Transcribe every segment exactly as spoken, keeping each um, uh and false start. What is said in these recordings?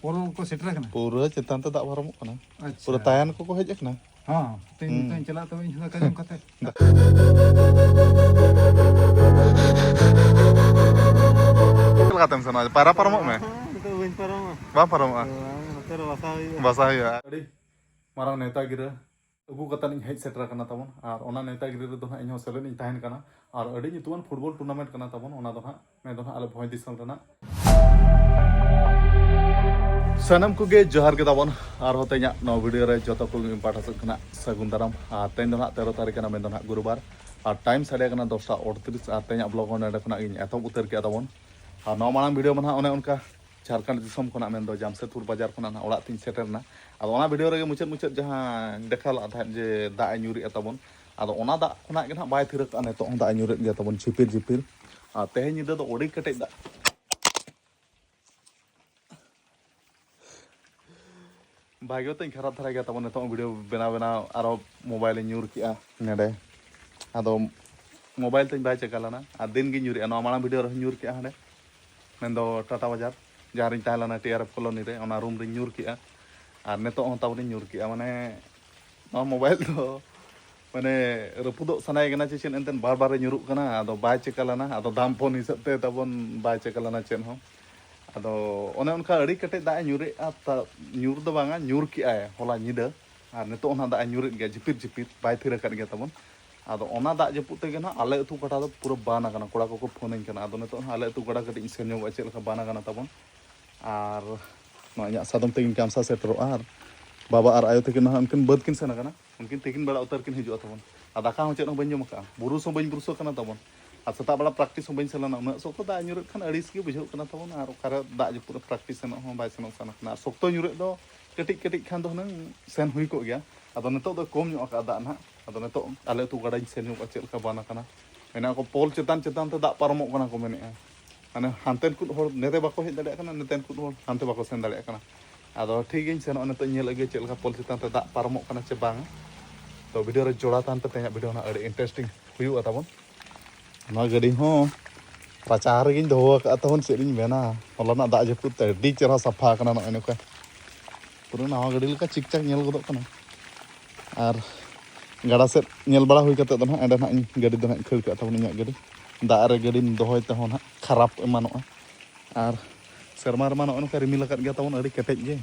ᱯᱳᱞ ᱠᱚ ᱥᱮᱴᱮᱨ ᱟᱠᱟᱱᱟ? ᱯᱩᱨᱟᱹ ᱪᱮᱛᱟᱱ ᱛᱮ ᱫᱟᱜ ᱯᱟᱨᱚᱢᱚᱜ ᱠᱟᱱᱟ᱾ ᱟᱪᱪᱷᱟ᱾ ᱯᱩᱨᱟᱹ ᱛᱟᱭᱟᱱ ᱠᱚᱠᱚ ᱦᱮᱡ ᱟᱠᱟᱱᱟ᱾ ᱦᱚᱸ, ᱛᱮᱦᱮᱧ ᱦᱩᱸ᱾ ᱱᱤᱛᱚᱜ ᱤᱧ ᱪᱟᱞᱟᱜ ᱛᱚᱵᱮ ᱤᱧ ᱦᱚᱸ ᱫᱟᱠᱟ ᱡᱚᱢ ᱠᱟᱛᱮ᱾ ᱪᱮᱫ ᱞᱮᱠᱟᱛᱮᱢ ᱥᱮᱱᱚᱜᱼᱟ? ᱯᱟᱭᱨᱟ ᱯᱟᱨᱚᱢᱚᱜ ᱢᱮ᱾ ᱦᱮᱸ, ᱱᱤᱛᱚᱜ ᱵᱟᱹᱧ ᱯᱟᱨᱚᱢᱚᱜᱼᱟ᱾ ᱵᱟᱢ ᱯᱟᱨᱚᱢᱚᱜᱼᱟ? ᱵᱟᱝ, ᱱᱚᱛᱮ ᱨᱮ ᱵᱟᱥᱟ ᱦᱩᱭᱩᱜᱼᱟ᱾ ᱵᱟᱥᱟ ᱦᱩᱭᱩᱜᱼᱟ᱾ ᱟᱹᱰᱤ ᱢᱟᱨᱟᱝ ᱱᱮᱣᱛᱟ ᱜᱤᱨᱟᱹ ᱟᱹᱜᱩ ᱠᱟᱛᱮ ᱤᱧ ᱦᱮᱡ ᱥᱮᱴᱮᱨ ᱟᱠᱟᱱᱟ ᱛᱟᱵᱚᱱ᱾ ᱟᱨ ᱚᱱᱟ ᱱᱮᱣᱛᱟ ᱜᱤᱨᱟᱹ ᱨᱮᱫᱚ ᱦᱟᱸᱜ ᱤᱧ ᱦᱚᱸ ᱥᱮᱞᱮᱫ ᱤᱧ ᱛᱟᱦᱮᱱ ᱠᱟᱱᱟ᱾ ᱟᱨ ᱟᱹᱰᱤ ᱧᱩᱛᱩᱢᱟᱱ ᱯᱷᱩᱴᱵᱚᱞ ᱴᱩᱨᱱᱟᱢᱮᱱᱴ ᱠᱟᱱᱟ ᱛᱟᱵᱚᱱ, ᱚᱱᱟ ᱫᱚ ᱦᱟᱸᱜ ᱢᱮᱱ ᱫᱚ ᱦᱟᱸᱜ ᱟᱞᱮ ᱵᱷᱚᱸᱡᱽ ᱫᱤᱥᱚᱢ ᱨᱮᱱᱟᱜ᱾ ᱥᱟᱱᱟᱢ ᱠᱚᱜᱮ ᱡᱚᱦᱟᱨ ᱜᱮ ᱛᱟᱵᱚᱱ᱾ ᱟᱨᱦᱚᱸ ᱛᱮᱦᱮᱧᱟᱜ ᱱᱚᱣᱟ ᱵᱷᱤᱰᱤᱭᱳ ᱨᱮ ᱡᱚᱛᱚ ᱠᱚᱜᱮ ᱤᱧ ᱯᱟᱦᱴᱟ ᱥᱮᱫ ᱠᱷᱚᱱᱟᱜ ᱥᱟᱹᱜᱩᱱ ᱫᱟᱨᱟᱢ᱾ ᱟᱨ ᱛᱮᱦᱮᱧ ᱫᱚ ᱦᱟᱸᱜ ᱛᱮᱨᱚ ᱛᱟᱹᱨᱤᱠᱷ ᱠᱟᱱᱟ, ᱢᱮᱱ ᱫᱚ ᱦᱟᱸᱜ ᱜᱩᱨᱩᱵᱟᱨ᱾ ᱟᱨ ᱴᱟᱭᱤᱢ ᱥᱟᱰᱮ ᱠᱟᱱᱟ ᱫᱚᱥᱴᱟ ᱟᱴᱛᱨᱤᱥ᱾ ᱟᱨ ᱛᱮᱦᱮᱧᱟᱜ ᱵᱞᱚᱜ ᱦᱚᱸ ᱱᱚᱸᱰᱮ ᱠᱷᱚᱱᱟᱜ ᱜᱤᱧ ᱮᱛᱚᱦᱚᱵ ᱩᱛᱟᱹᱨ ᱠᱮᱫᱟ ᱛᱟᱵᱚᱱ᱾ ᱟᱨ ᱱᱚᱣᱟ ᱢᱟᱲᱟᱝ ᱵᱷᱤᱰᱤᱭᱳ ᱢᱟ ᱱᱟᱦᱟᱜ ᱚᱱᱮ ᱚᱱᱠᱟ ᱡᱷᱟᱲᱠᱷᱚᱸᱰ ᱫᱤᱥᱚᱢ ᱠᱷᱚᱱᱟᱜ, ᱢᱮᱱᱫᱚ ᱡᱟᱢᱥᱮᱫᱽᱯᱩᱨ ᱵᱟᱡᱟᱨ ᱠᱷᱚᱱᱟᱜ ᱱᱟᱦᱟᱜ ᱚᱲᱟᱜ ᱛᱤᱧ ᱥᱮᱴᱮᱨ ᱮᱱᱟ᱾ ᱟᱫᱚ ᱚᱱᱟ ᱵᱷᱤᱰᱤᱭᱳ ᱨᱮᱜᱮ ᱢᱩᱪᱟᱹᱫ ᱢᱩᱪᱟᱹᱫ ᱡᱟᱦᱟᱸᱧ ᱫᱮᱠᱷᱟᱣ ᱞᱮᱫ ᱛᱟᱦᱮᱸᱫ ᱡᱮ ᱫᱟᱜ ᱮ ᱧᱩᱨᱮᱜᱼᱟ ᱛᱟᱵᱚᱱ, ᱟᱫᱚ ᱚᱱᱟ ᱫᱟᱜ ᱠᱷᱚᱱᱟᱜ ᱜᱮ ᱱᱟᱦᱟᱜ ᱵᱟᱭ ᱛᱷᱤᱨ ᱟᱠᱟᱫᱼᱟ, ᱱᱤᱛᱚᱜ ᱦᱚᱸ ᱫᱟᱜ ᱮ ᱧᱩᱨᱮᱫ ᱜᱮᱭᱟ ᱛᱟᱵᱚᱱ ᱡᱷᱤᱯᱤᱨ ᱡᱷᱤᱯᱤᱨ᱾ ᱟᱨ ᱛᱮᱦᱮᱧ ᱧᱤᱫᱟᱹ ᱫᱚ ᱟᱹᱰᱤ ᱠᱮᱴᱮᱡ ᱫᱟᱜ᱾ ᱵᱷᱟᱜᱮ ᱛᱚᱧ ᱠᱷᱟᱨᱟᱯ ᱫᱷᱟᱨᱟ ᱜᱮᱭᱟ ᱛᱟᱵᱚᱱ, ᱱᱤᱛᱚᱜ ᱵᱷᱤᱰᱤᱭᱳ ᱵᱮᱱᱟᱣ ᱵᱮᱱᱟᱣ ᱟᱨᱚ ᱢᱳᱵᱟᱭᱤᱞ ᱤᱧ ᱧᱩᱨ ᱠᱮᱜᱼᱟ ᱱᱚᱰᱮ᱾ ᱟᱫᱚ ᱢᱳᱵᱟᱭᱤᱞ ᱛᱤᱧ ᱵᱟᱭ ᱪᱮᱠᱟ ᱞᱮᱱᱟ, ᱟᱨ ᱫᱤᱱ ᱜᱤᱧ ᱧᱩᱨᱮᱜᱼᱟ᱾ ᱱᱚᱣᱟ ᱢᱟᱲᱟᱝ ᱵᱷᱤᱰᱤᱭᱳ ᱨᱮᱦᱚᱸ ᱧᱩᱨ ᱠᱮᱜᱼᱟ ᱦᱟᱸᱰᱮ, ᱢᱮᱱᱫᱚ ᱴᱟᱴᱟ ᱵᱟᱡᱟᱨ, ᱡᱟᱦᱟᱸ ᱨᱤᱧ ᱛᱟᱦᱮᱸ ᱞᱮᱱᱟ ᱴᱤ ᱟᱨ ᱮᱯᱷ ᱠᱚᱞᱳᱱᱤ ᱨᱮ, ᱚᱱᱟ ᱨᱩᱢ ᱨᱤᱧ ᱧᱩᱨ ᱠᱮᱜᱼᱟ᱾ ᱟᱨ ᱱᱤᱛᱚᱜ ᱦᱚᱸ ᱛᱟᱵᱚᱱᱤᱧ ᱧᱩᱨ ᱠᱮᱜᱼᱟ᱾ ᱢᱟᱱᱮ ᱱᱚᱣᱟ ᱢᱳᱵᱟᱭᱤᱞ ᱫᱚ ᱢᱟᱱᱮ ᱨᱟᱹᱯᱩᱫᱚᱜ ᱥᱟᱱᱟᱭᱮ ᱠᱟᱱᱟ ᱪᱮ ᱪᱮᱫ, ᱮᱱᱛᱮᱫ ᱵᱟᱨ ᱵᱟᱨᱮ ᱧᱩᱨᱩᱜ ᱠᱟᱱᱟ᱾ ᱟᱫᱚ ᱵᱟᱭ ᱪᱮᱠᱟ ᱞᱮᱱᱟ, ᱟᱫᱚ ᱫᱟᱢ ᱯᱷᱳᱱ ᱦᱤᱥᱟᱹᱵ ᱛᱮ ᱛᱟᱵᱚᱱ ᱵᱟᱭ ᱪᱮᱠᱟ ᱞᱮᱱᱟ ᱪᱮᱫ ᱦᱚᱸ᱾ ᱟᱫᱚ ᱚᱱᱮ ᱚᱱᱠᱟ ᱟᱹᱰᱤ ᱠᱮᱴᱮᱡ ᱫᱟᱜ ᱮ ᱧᱩᱨᱮᱜᱼᱟ, ᱛᱟ-, ᱧᱩᱨ ᱫᱚ ᱵᱟᱝᱟ, ᱧᱩᱨ ᱠᱮᱜᱼᱟᱭ ᱦᱚᱞᱟ ᱧᱤᱫᱟᱹ᱾ ᱟᱨ ᱱᱤᱛᱚᱜ ᱦᱚᱸ ᱱᱟᱦᱟᱜ ᱫᱟᱜ ᱮ ᱧᱩᱨᱮᱫ ᱜᱮᱭᱟ, ᱡᱷᱤᱯᱤᱨ ᱡᱷᱤᱯᱤᱨ, ᱵᱟᱭ ᱛᱷᱤᱨ ᱟᱠᱟᱫ ᱜᱮᱭᱟ ᱛᱟᱵᱚᱱ᱾ ᱟᱫᱚ ᱚᱱᱟ ᱫᱟᱜ ᱡᱟᱹᱯᱩᱫ ᱛᱮᱜᱮ ᱱᱟᱦᱟᱜ ᱟᱞᱮ ᱟᱹᱛᱩ ᱠᱚᱴᱟ ᱫᱚ ᱯᱩᱨᱟᱹ ᱵᱟᱱ ᱟᱠᱟᱱᱟ᱾ ᱠᱚᱲᱟ ᱠᱚᱠᱚ ᱯᱷᱳᱱᱟᱹᱧ ᱠᱟᱱᱟ᱾ ᱟᱫᱚ ᱱᱤᱛᱚᱜ ᱱᱟᱦᱟᱜ ᱟᱞᱮ ᱟᱹᱛᱩ ᱠᱚᱴᱟ ᱠᱟᱹᱴᱤᱡ ᱤᱧ ᱥᱮᱱ ᱧᱚᱜᱚᱜᱼᱟ, ᱪᱮᱫ ᱞᱮᱠᱟ ᱵᱟᱱ ᱟᱠᱟᱱᱟ ᱛᱟᱵᱚᱱ᱾ ᱟᱨ ᱱᱚᱣᱟ ᱤᱧᱟᱹᱜ ᱥᱟᱫᱚᱢ ᱛᱮᱜᱮᱧ ᱠᱟᱢᱥᱟ ᱥᱮᱴᱮᱨᱚᱜᱼᱟ᱾ ᱟᱨ ᱵᱟᱵᱟ ᱟᱨ ᱟᱭᱳ ᱛᱟᱹᱠᱤᱱ ᱱᱟᱦᱟᱜ ᱩᱱᱠᱤᱱ ᱵᱟᱹᱫᱽ ᱠᱤᱱ ᱥᱮᱱ ᱟᱠᱟᱱᱟ᱾ ᱩᱱᱠᱤᱱ ᱛᱤᱠᱤᱱ ᱵᱮᱲᱟ ᱩᱛᱟᱹᱨ ᱠᱤᱱ ᱦᱤᱡᱩᱜᱼᱟ ᱛᱟᱵᱚᱱ᱾ ᱟᱨ ᱫᱟᱠᱟ ᱦᱚᱸ ᱪᱮᱫ ᱦᱚᱸ ᱵᱟᱹᱧ ᱡᱚᱢ ᱟᱠᱟᱫᱼᱟ, ᱵᱩᱨᱩᱥ ᱦᱚᱸ ᱵᱟᱹᱧ ᱵᱩᱨᱩᱥ ᱟᱠᱟᱱᱟ ᱛᱟᱵᱚᱱ᱾ ᱟᱨ ᱥᱮᱛᱟᱜ ᱵᱮᱲᱟ ᱯᱨᱮᱠᱴᱤᱥ ᱦᱚᱸ ᱵᱟᱹᱧ ᱥᱮᱱ ᱞᱮᱱᱟ᱾ ᱩᱱᱟᱹᱜ ᱥᱚᱠᱛᱚ ᱫᱟᱜ ᱧᱩᱨᱩᱜ ᱠᱷᱟᱱ ᱟᱹᱲᱤᱥ ᱜᱮ ᱵᱩᱡᱷᱟᱹᱜ ᱠᱟᱱᱟ ᱛᱟᱵᱚᱱ᱾ ᱟᱨ ᱚᱠᱟᱨᱮ ᱫᱟᱜ ᱡᱟᱹᱯᱩᱫ ᱨᱮ ᱯᱨᱮᱠᱴᱤᱥ ᱥᱮᱱᱚᱜ ᱦᱚᱸ ᱵᱟᱭ ᱥᱮᱱᱚᱜ ᱥᱟᱱᱟ ᱠᱟᱱᱟ᱾ ᱟᱨ ᱥᱚᱠᱛᱚ ᱧᱩᱨᱩᱜ ᱫᱚ ᱠᱟᱹᱴᱤᱡ ᱠᱟᱹᱴᱤᱡ ᱠᱷᱟᱱ ᱫᱚ ᱦᱩᱱᱟᱹᱝ ᱥᱮᱱ ᱦᱩᱭ ᱠᱚᱜ ᱜᱮᱭᱟ᱾ ᱟᱫᱚ ᱱᱤᱛᱚᱜ ᱫᱚ ᱠᱚᱢ ᱧᱚᱜ ᱟᱠᱟᱫᱼᱟ ᱫᱟᱜ ᱱᱟᱦᱟᱜ᱾ ᱟᱫᱚ ᱱᱤᱛᱚᱜ ᱟᱞᱮ ᱟᱹᱛᱩ ᱜᱟᱰᱟᱧ ᱥᱮᱱ ᱧᱚᱜᱚᱜᱼᱟ, ᱪᱮᱫ ᱞᱮᱠᱟ ᱵᱟᱱ ᱟᱠᱟᱱᱟ᱾ ᱢᱮᱱᱟᱜ ᱠᱚ ᱯᱳᱞ ᱪᱮᱛᱟᱱ ᱪᱮᱛᱟᱱ ᱛᱮ ᱫᱟᱜ ᱯᱟᱨᱚᱢᱚᱜ ᱠᱟᱱᱟ ᱠᱚ ᱢᱮᱱᱮᱫᱼᱟ᱾ ᱢᱟᱱᱮ ᱦᱟᱱᱛᱮᱱ ᱠᱩᱫ ᱦᱚᱲ ᱱᱚᱛᱮ ᱵᱟᱠᱚ ᱦᱮᱡ ᱫᱟᱲᱮᱭᱟᱜ ᱠᱟᱱᱟ, ᱱᱚᱛᱮᱱ ᱠᱩᱫ ᱦᱚᱲ ᱦᱟᱱᱛᱮ ᱵᱟᱠᱚ ᱥᱮᱱ ᱫᱟᱲᱮᱭᱟᱜ ᱠᱟᱱᱟ᱾ ᱟᱫᱚ ᱴᱷᱤᱠ ᱜᱮᱧ ᱥᱮᱱᱚᱜᱼᱟ, ᱱᱤᱛᱚᱜ ᱧᱮᱞ ᱟᱹᱜᱩᱭᱟ ᱪᱮᱫ ᱞᱮᱠᱟ ᱯᱳᱞ ᱪᱮᱛᱟᱱ ᱛᱮ ᱫᱟᱜ ᱯᱟᱨᱚᱢᱚᱜ ᱠᱟᱱᱟ ᱪᱮ ᱵᱟᱝ᱾ ᱛᱚ ᱵᱷᱤᱰᱤᱭᱳ ᱨᱮ ᱡᱚᱲᱟᱣ ᱛᱟᱦᱮᱱ ᱯᱮ, ᱛᱮᱦᱮᱧᱟᱜ ᱵᱷᱤᱰᱤᱭᱳ ᱱᱟᱦᱟᱜ ᱟᱹᱰᱤ ᱤᱱᱴᱟᱨᱮᱥᱴᱤᱝ ᱦᱩᱭᱩᱜᱼᱟ ᱛᱟᱵᱚᱱ᱾ ᱱᱚᱣᱟ ᱜᱟᱹᱰᱤ ᱦᱚᱸ ᱨᱟᱪᱟ ᱨᱮᱜᱮᱧ ᱫᱚᱦᱚ ᱟᱠᱟᱫᱼᱟ ᱛᱟᱵᱚᱱ, ᱪᱮᱫ ᱤᱧ ᱢᱮᱱᱟ, ᱦᱚᱞᱟᱱᱟᱜ ᱫᱟᱜ ᱡᱟᱹᱯᱩᱫ ᱛᱮ ᱟᱹᱰᱤ ᱪᱮᱦᱨᱟ ᱥᱟᱯᱷᱟ ᱟᱠᱟᱱᱟ ᱱᱚᱜᱼᱚᱭ ᱱᱚᱝᱠᱟ᱾ ᱯᱩᱨᱟᱹ ᱱᱟᱣᱟ ᱜᱟᱹᱰᱤ ᱞᱮᱠᱟ ᱪᱤᱠ ᱪᱟᱠ ᱧᱮᱞ ᱜᱚᱫᱚᱜ ᱠᱟᱱᱟ᱾ ᱟᱨ ᱜᱟᱰᱟ ᱥᱮᱫ ᱧᱮᱞ ᱵᱟᱲᱟ ᱦᱩᱭ ᱠᱟᱛᱮ ᱫᱚ ᱱᱟᱦᱟᱜ ᱮᱸᱰᱮ ᱱᱟᱦᱟᱜ ᱤᱧ ᱜᱟᱹᱰᱤ ᱫᱚ ᱱᱟᱦᱟᱜ ᱤᱧ ᱠᱷᱟᱹᱲ ᱠᱟᱜᱼᱟ ᱛᱟᱵᱚᱱ, ᱤᱧᱟᱹᱜ ᱜᱟᱹᱰᱤ᱾ ᱫᱟᱜ ᱨᱮ ᱜᱟᱹᱰᱤᱢ ᱫᱚᱦᱚᱭ ᱛᱮᱦᱚᱸ ᱱᱟᱦᱟᱜ ᱠᱷᱟᱨᱟᱯ ᱮᱢᱟᱱᱚᱜᱼᱟ᱾ ᱟᱨ ᱥᱮᱨᱢᱟ ᱨᱮᱢᱟ ᱱᱚᱜᱼᱚᱭ ᱱᱚᱝᱠᱟ ᱨᱤᱢᱤᱞ ᱟᱠᱟᱫ ᱜᱮᱭᱟ ᱛᱟᱵᱚᱱ ᱟᱹᱰᱤ ᱠᱮᱴᱮᱡ ᱜᱮ᱾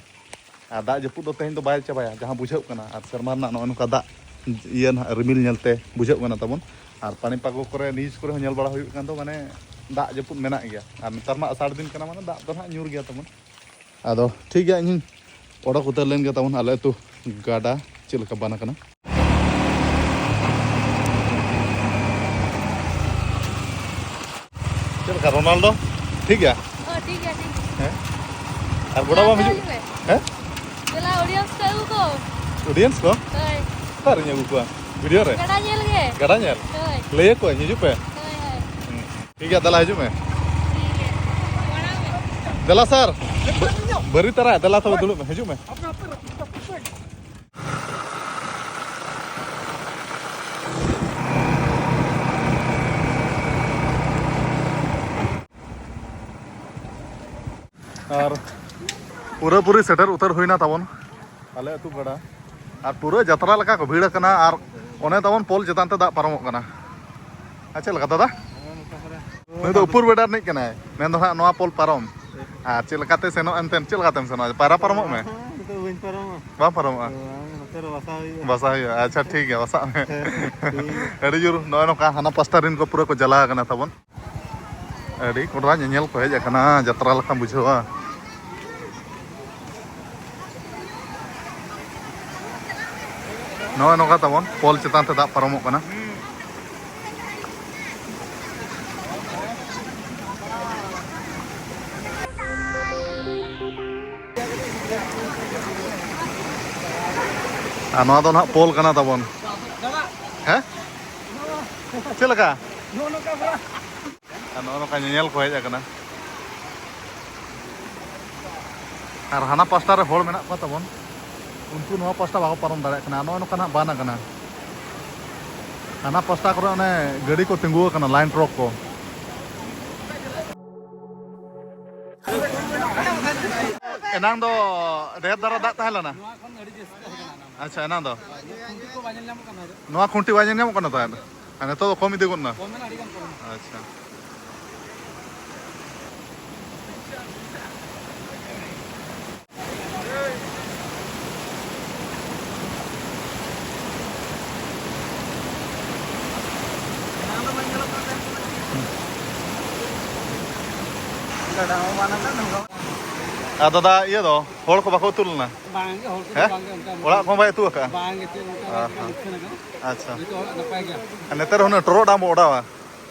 ᱟᱨ ᱫᱟᱜ ᱡᱟᱹᱯᱩᱫ ᱫᱚ ᱛᱮᱦᱮᱧ ᱫᱚ ᱵᱟᱭ ᱪᱟᱵᱟᱭᱟ, ᱡᱟᱦᱟᱸ ᱵᱩᱡᱷᱟᱹᱜ ᱠᱟᱱᱟ᱾ ᱟᱨ ᱥᱮᱨᱢᱟ ᱨᱮᱱᱟᱜ ᱱᱚᱜᱼᱚᱭ ᱱᱚᱝᱠᱟ ᱫᱟᱜ ᱤᱭᱟᱹ ᱱᱟᱦᱟᱜ ᱨᱤᱢᱤᱞ ᱧᱮᱞᱛᱮ ᱵᱩᱡᱷᱟᱹᱜ ᱠᱟᱱᱟ ᱛᱟᱵᱚᱱ᱾ ᱟᱨ ᱯᱟᱱᱤ ᱯᱟᱜᱚ ᱠᱚᱨᱮ, ᱱᱤᱭᱩᱡᱽ ᱠᱚᱨᱮ ᱦᱚᱸ ᱧᱮᱞ ᱵᱟᱲᱟ ᱦᱩᱭᱩᱜ ᱠᱟᱱ ᱫᱚ, ᱢᱟᱱᱮ ᱫᱟᱜ ᱡᱟᱹᱯᱩᱫ ᱢᱮᱱᱟᱜ ᱜᱮᱭᱟ᱾ ᱟᱨ ᱱᱮᱛᱟᱨ ᱢᱟ ᱟᱥᱟᱲ ᱫᱤᱱ ᱠᱟᱱᱟ, ᱢᱟᱱᱮ ᱫᱟᱜ ᱫᱚ ᱱᱟᱦᱟᱜ ᱧᱩᱨ ᱜᱮᱭᱟ ᱛᱟᱵᱚᱱ᱾ ᱟᱫᱚ ᱴᱷᱤᱠ ᱜᱮᱭᱟ, ᱤᱧ ᱚᱰᱚᱠ ᱩᱛᱟᱹᱨ ᱞᱮᱱ ᱜᱮ ᱛᱟᱵᱚᱱ, ᱟᱞᱮ ᱟᱹᱛᱩ ᱜᱟᱰᱟ ᱪᱮᱫ ᱞᱮᱠᱟ ᱵᱟᱱ ᱟᱠᱟᱱᱟ᱾ ᱪᱮᱫ ᱞᱮᱠᱟ ᱨᱳᱱᱟᱞᱰᱳ? ᱴᱷᱤᱠ ᱜᱮᱭᱟ? ᱦᱳᱭ, ᱴᱷᱤᱠ ᱜᱮᱭᱟ, ᱴᱷᱤᱠ ᱜᱮᱭᱟ᱾ ᱦᱮᱸ? ᱟᱨ ᱜᱚᱰᱟ ᱵᱟᱢ ᱦᱤᱡᱩᱜ? ᱦᱮᱸ? ᱫᱮᱞᱟ, ᱚᱰᱤᱭᱮᱱᱥ ᱠᱚ ᱟᱹᱜᱩ ᱠᱚ᱾ ᱚᱰᱤᱭᱮᱱᱥ ᱠᱚ? ᱦᱳᱭ᱾ ᱚᱠᱟᱨᱮᱧ ᱟᱹᱜᱩ ᱠᱚᱣᱟ? ᱵᱷᱤᱰᱤᱭᱳ ᱨᱮ? ᱜᱟᱰᱟ ᱧᱮᱞ ᱜᱮ᱾ ᱜᱟᱰᱟ ᱧᱮᱞ? ᱦᱳᱭ᱾ ᱞᱟᱹᱭ ᱟᱠᱚᱣᱟᱹᱧ, ᱦᱤᱡᱩᱜ ᱯᱮ᱾ ᱦᱳᱭ, ᱦᱳᱭ᱾ ᱦᱩᱸ᱾ ᱴᱷᱤᱠ ᱜᱮᱭᱟ, ᱫᱮᱞᱟ ᱦᱤᱡᱩᱜ ᱢᱮ᱾ ᱴᱷᱤᱠ ᱜᱮᱭᱟ᱾ ᱢᱟᱲᱟᱝ ᱢᱮ᱾ ᱫᱮᱞᱟ ᱥᱟᱨ᱾ ᱵᱟᱹᱨᱤ ᱛᱟᱨᱟ, ᱫᱮᱞᱟ ᱛᱚᱵᱮ ᱫᱩᱲᱩᱵ ᱢᱮ, ᱦᱤᱡᱩᱜ ᱢᱮ᱾ ᱟᱨ ᱯᱩᱨᱟᱹᱯᱩᱨᱤ ᱥᱮᱴᱮᱨ ᱩᱛᱟᱹᱨ ᱦᱩᱭᱱᱟ ᱛᱟᱵᱚᱱ ᱟᱞᱮ ᱟᱹᱛᱩ ᱜᱟᱰᱟ᱾ ᱟᱨ ᱯᱩᱨᱟᱹ ᱡᱟᱛᱨᱟ ᱞᱮᱠᱟ ᱠᱚ ᱵᱷᱤᱲ ᱟᱠᱟᱱᱟ᱾ ᱟᱨ ᱚᱱᱮ ᱛᱟᱵᱚᱱ ᱯᱳᱞ ᱪᱮᱛᱟᱱ ᱛᱮ ᱫᱟᱜ ᱯᱟᱨᱚᱢᱚᱜ ᱠᱟᱱᱟ᱾ ᱟᱨ ᱪᱮᱫ ᱞᱮᱠᱟ ᱫᱟᱫᱟ? ᱱᱩᱭ ᱫᱚ ᱩᱯᱩᱨ ᱵᱮᱰᱟ ᱨᱤᱱᱤᱡ ᱠᱟᱱᱟᱭ, ᱢᱮᱱ ᱫᱚ ᱦᱟᱸᱜ ᱱᱚᱣᱟ ᱯᱳᱞ ᱯᱟᱨᱚᱢ᱾ ᱟᱨ ᱪᱮᱫ ᱞᱮᱠᱟᱛᱮ ᱥᱮᱱᱚᱜ ᱮᱱᱛᱮ, ᱪᱮᱫ ᱞᱮᱠᱟᱛᱮᱢ ᱥᱮᱱᱚᱜᱼᱟ? ᱯᱟᱭᱨᱟ ᱯᱟᱨᱚᱢᱚᱜ ᱢᱮ᱾ ᱦᱮᱸ, ᱱᱤᱛᱚᱜ ᱵᱟᱹᱧ ᱯᱟᱨᱚᱢᱟ᱾ ᱵᱟᱢ ᱯᱟᱨᱚᱢᱚᱜᱼᱟ? ᱵᱟᱝ, ᱱᱚᱛᱮ ᱨᱮ ᱵᱟᱥᱟ ᱦᱩᱭᱩᱜᱼᱟ᱾ ᱵᱟᱥᱟ ᱦᱩᱭᱩᱜᱼᱟ᱾ ᱟᱪᱪᱷᱟ, ᱴᱷᱤᱠ ᱜᱮᱭᱟ, ᱵᱟᱥᱟᱜ ᱢᱮ᱾ ᱦᱮᱸ, ᱴᱷᱤᱠ ᱜᱮᱭᱟ᱾ ᱟᱹᱰᱤ ᱡᱳᱨ ᱱᱚᱜᱼᱚᱭ ᱱᱚᱝᱠᱟ ᱦᱟᱱᱟ ᱯᱟᱥᱴᱟ ᱨᱮᱱ ᱠᱚ ᱯᱩᱨᱟᱹ ᱠᱚ ᱡᱟᱞᱟ ᱟᱠᱟᱱᱟ ᱛᱟᱵᱚᱱ᱾ ᱟᱹᱰᱤ ᱠᱚᱰᱨᱟ ᱧᱮᱧᱮᱞ ᱠᱚ ᱦᱮᱡ ᱟᱠᱟᱱᱟ, ᱡᱟᱛᱨᱟ ᱞᱮᱠᱟᱢ ᱵᱩᱡᱷᱟᱹᱣᱟ᱾ ᱱᱚᱜᱼᱚᱭ ᱱᱚᱝᱠᱟ ᱛᱟᱵᱚᱱ ᱯᱳᱞ ᱪᱮᱛᱟᱱ ᱛᱮ ᱫᱟᱜ ᱯᱟᱨᱚᱢᱚᱜ ᱠᱟᱱᱟ᱾ ᱟᱨ ᱱᱚᱣᱟ ᱫᱚ ᱱᱟᱦᱟᱜ ᱯᱳᱞ ᱠᱟᱱᱟ ᱛᱟᱵᱚᱱ᱾ ᱦᱮᱸ? ᱪᱮᱫ ᱞᱮᱠᱟ? ᱟᱨ ᱱᱚᱜᱼᱚ ᱱᱚᱝᱠᱟ ᱧᱮᱧᱮᱞ ᱠᱚ ᱦᱮᱡ ᱟᱠᱟᱱᱟ᱾ ᱟᱨ ᱦᱟᱱᱟ ᱯᱟᱥᱴᱟ ᱨᱮ ᱦᱚᱲ ᱢᱮᱱᱟᱜ ᱠᱚᱣᱟ ᱛᱟᱵᱚᱱ, ᱩᱱᱠᱩ ᱱᱚᱣᱟ ᱯᱟᱥᱴᱟ ᱵᱟᱠᱚ ᱯᱟᱨᱚᱢ ᱫᱟᱲᱮᱭᱟᱜ ᱠᱟᱱᱟ᱾ ᱱᱚᱜᱼᱚ ᱱᱚᱝᱠᱟ ᱱᱟᱜ ᱵᱟᱱ ᱟᱠᱟᱱᱟ᱾ ᱦᱟᱱᱟ ᱯᱟᱥᱴᱟ ᱠᱚᱨᱮ ᱚᱱᱮ ᱜᱟᱹᱰᱤ ᱠᱚ ᱛᱤᱸᱜᱩ ᱟᱠᱟᱱᱟ, ᱞᱟᱭᱤᱱ ᱴᱨᱟᱠ ᱠᱚ᱾ ᱮᱱᱟᱝ ᱫᱚ ᱰᱷᱮᱨ ᱫᱷᱟᱨᱟ ᱫᱟᱜ ᱛᱟᱦᱮᱸ ᱞᱮᱱᱟ? ᱱᱚᱣᱟ ᱠᱷᱚᱱ ᱟᱹᱰᱤ ᱡᱟᱹᱥᱛᱤ ᱛᱟᱦᱮᱸ ᱠᱟᱱᱟ ᱮᱱᱟᱝ ᱫᱚ᱾ ᱟᱪᱪᱷᱟ, ᱮᱱᱟᱝ ᱫᱚ? ᱱᱚᱣᱟ ᱠᱷᱩᱱᱴᱤ ᱠᱚ ᱵᱟᱭ ᱧᱮᱞ ᱧᱟᱢᱚᱜ ᱠᱟᱱᱟ ᱛᱟᱦᱮᱸᱫ? ᱟᱨ ᱱᱤᱛᱚᱜ ᱫᱚ ᱠᱚᱢ ᱤᱫᱤ ᱜᱚᱫ ᱮᱱᱟ? ᱠᱚᱢ ᱮᱱᱟ, ᱟᱹᱰᱤ ᱜᱟᱱ ᱠᱚᱢ ᱮᱱᱟ᱾ ᱟᱪᱪᱷᱟ᱾ ᱟᱨ ᱫᱟᱫᱟ, ᱤᱭᱟᱹ ᱫᱚ, ᱦᱚᱲ ᱠᱚ ᱵᱟᱠᱚ ᱩᱛᱩ ᱞᱮᱱᱟ? ᱵᱟᱝ ᱜᱮ, ᱦᱚᱲ ᱠᱚᱫᱚ ᱦᱮᱸ? ᱵᱟᱝ ᱜᱮ, ᱚᱱᱠᱟ ᱚᱲᱟᱜ ᱠᱷᱚᱱ ᱵᱟᱭ ᱩᱛᱩ ᱟᱠᱟᱫᱼᱟ? ᱵᱟᱝ ᱜᱮ, ᱪᱮᱫ ᱚᱱᱠᱟ ᱚ ᱵᱟᱭ ᱦᱚᱸ᱾ ᱞᱩᱠᱥᱟᱱ ᱟᱠᱟᱱᱟ᱾ ᱟᱪᱪᱷᱟ᱾ ᱡᱚᱛᱚ ᱦᱚᱲᱟᱜ ᱱᱟᱯᱟᱭ ᱜᱮᱭᱟ᱾ ᱟᱨ ᱱᱮᱛᱟᱨ ᱦᱩᱱᱟᱹᱝ ᱴᱚᱨᱚᱰᱟᱝ ᱵᱚ ᱚᱰᱟᱣᱟ᱾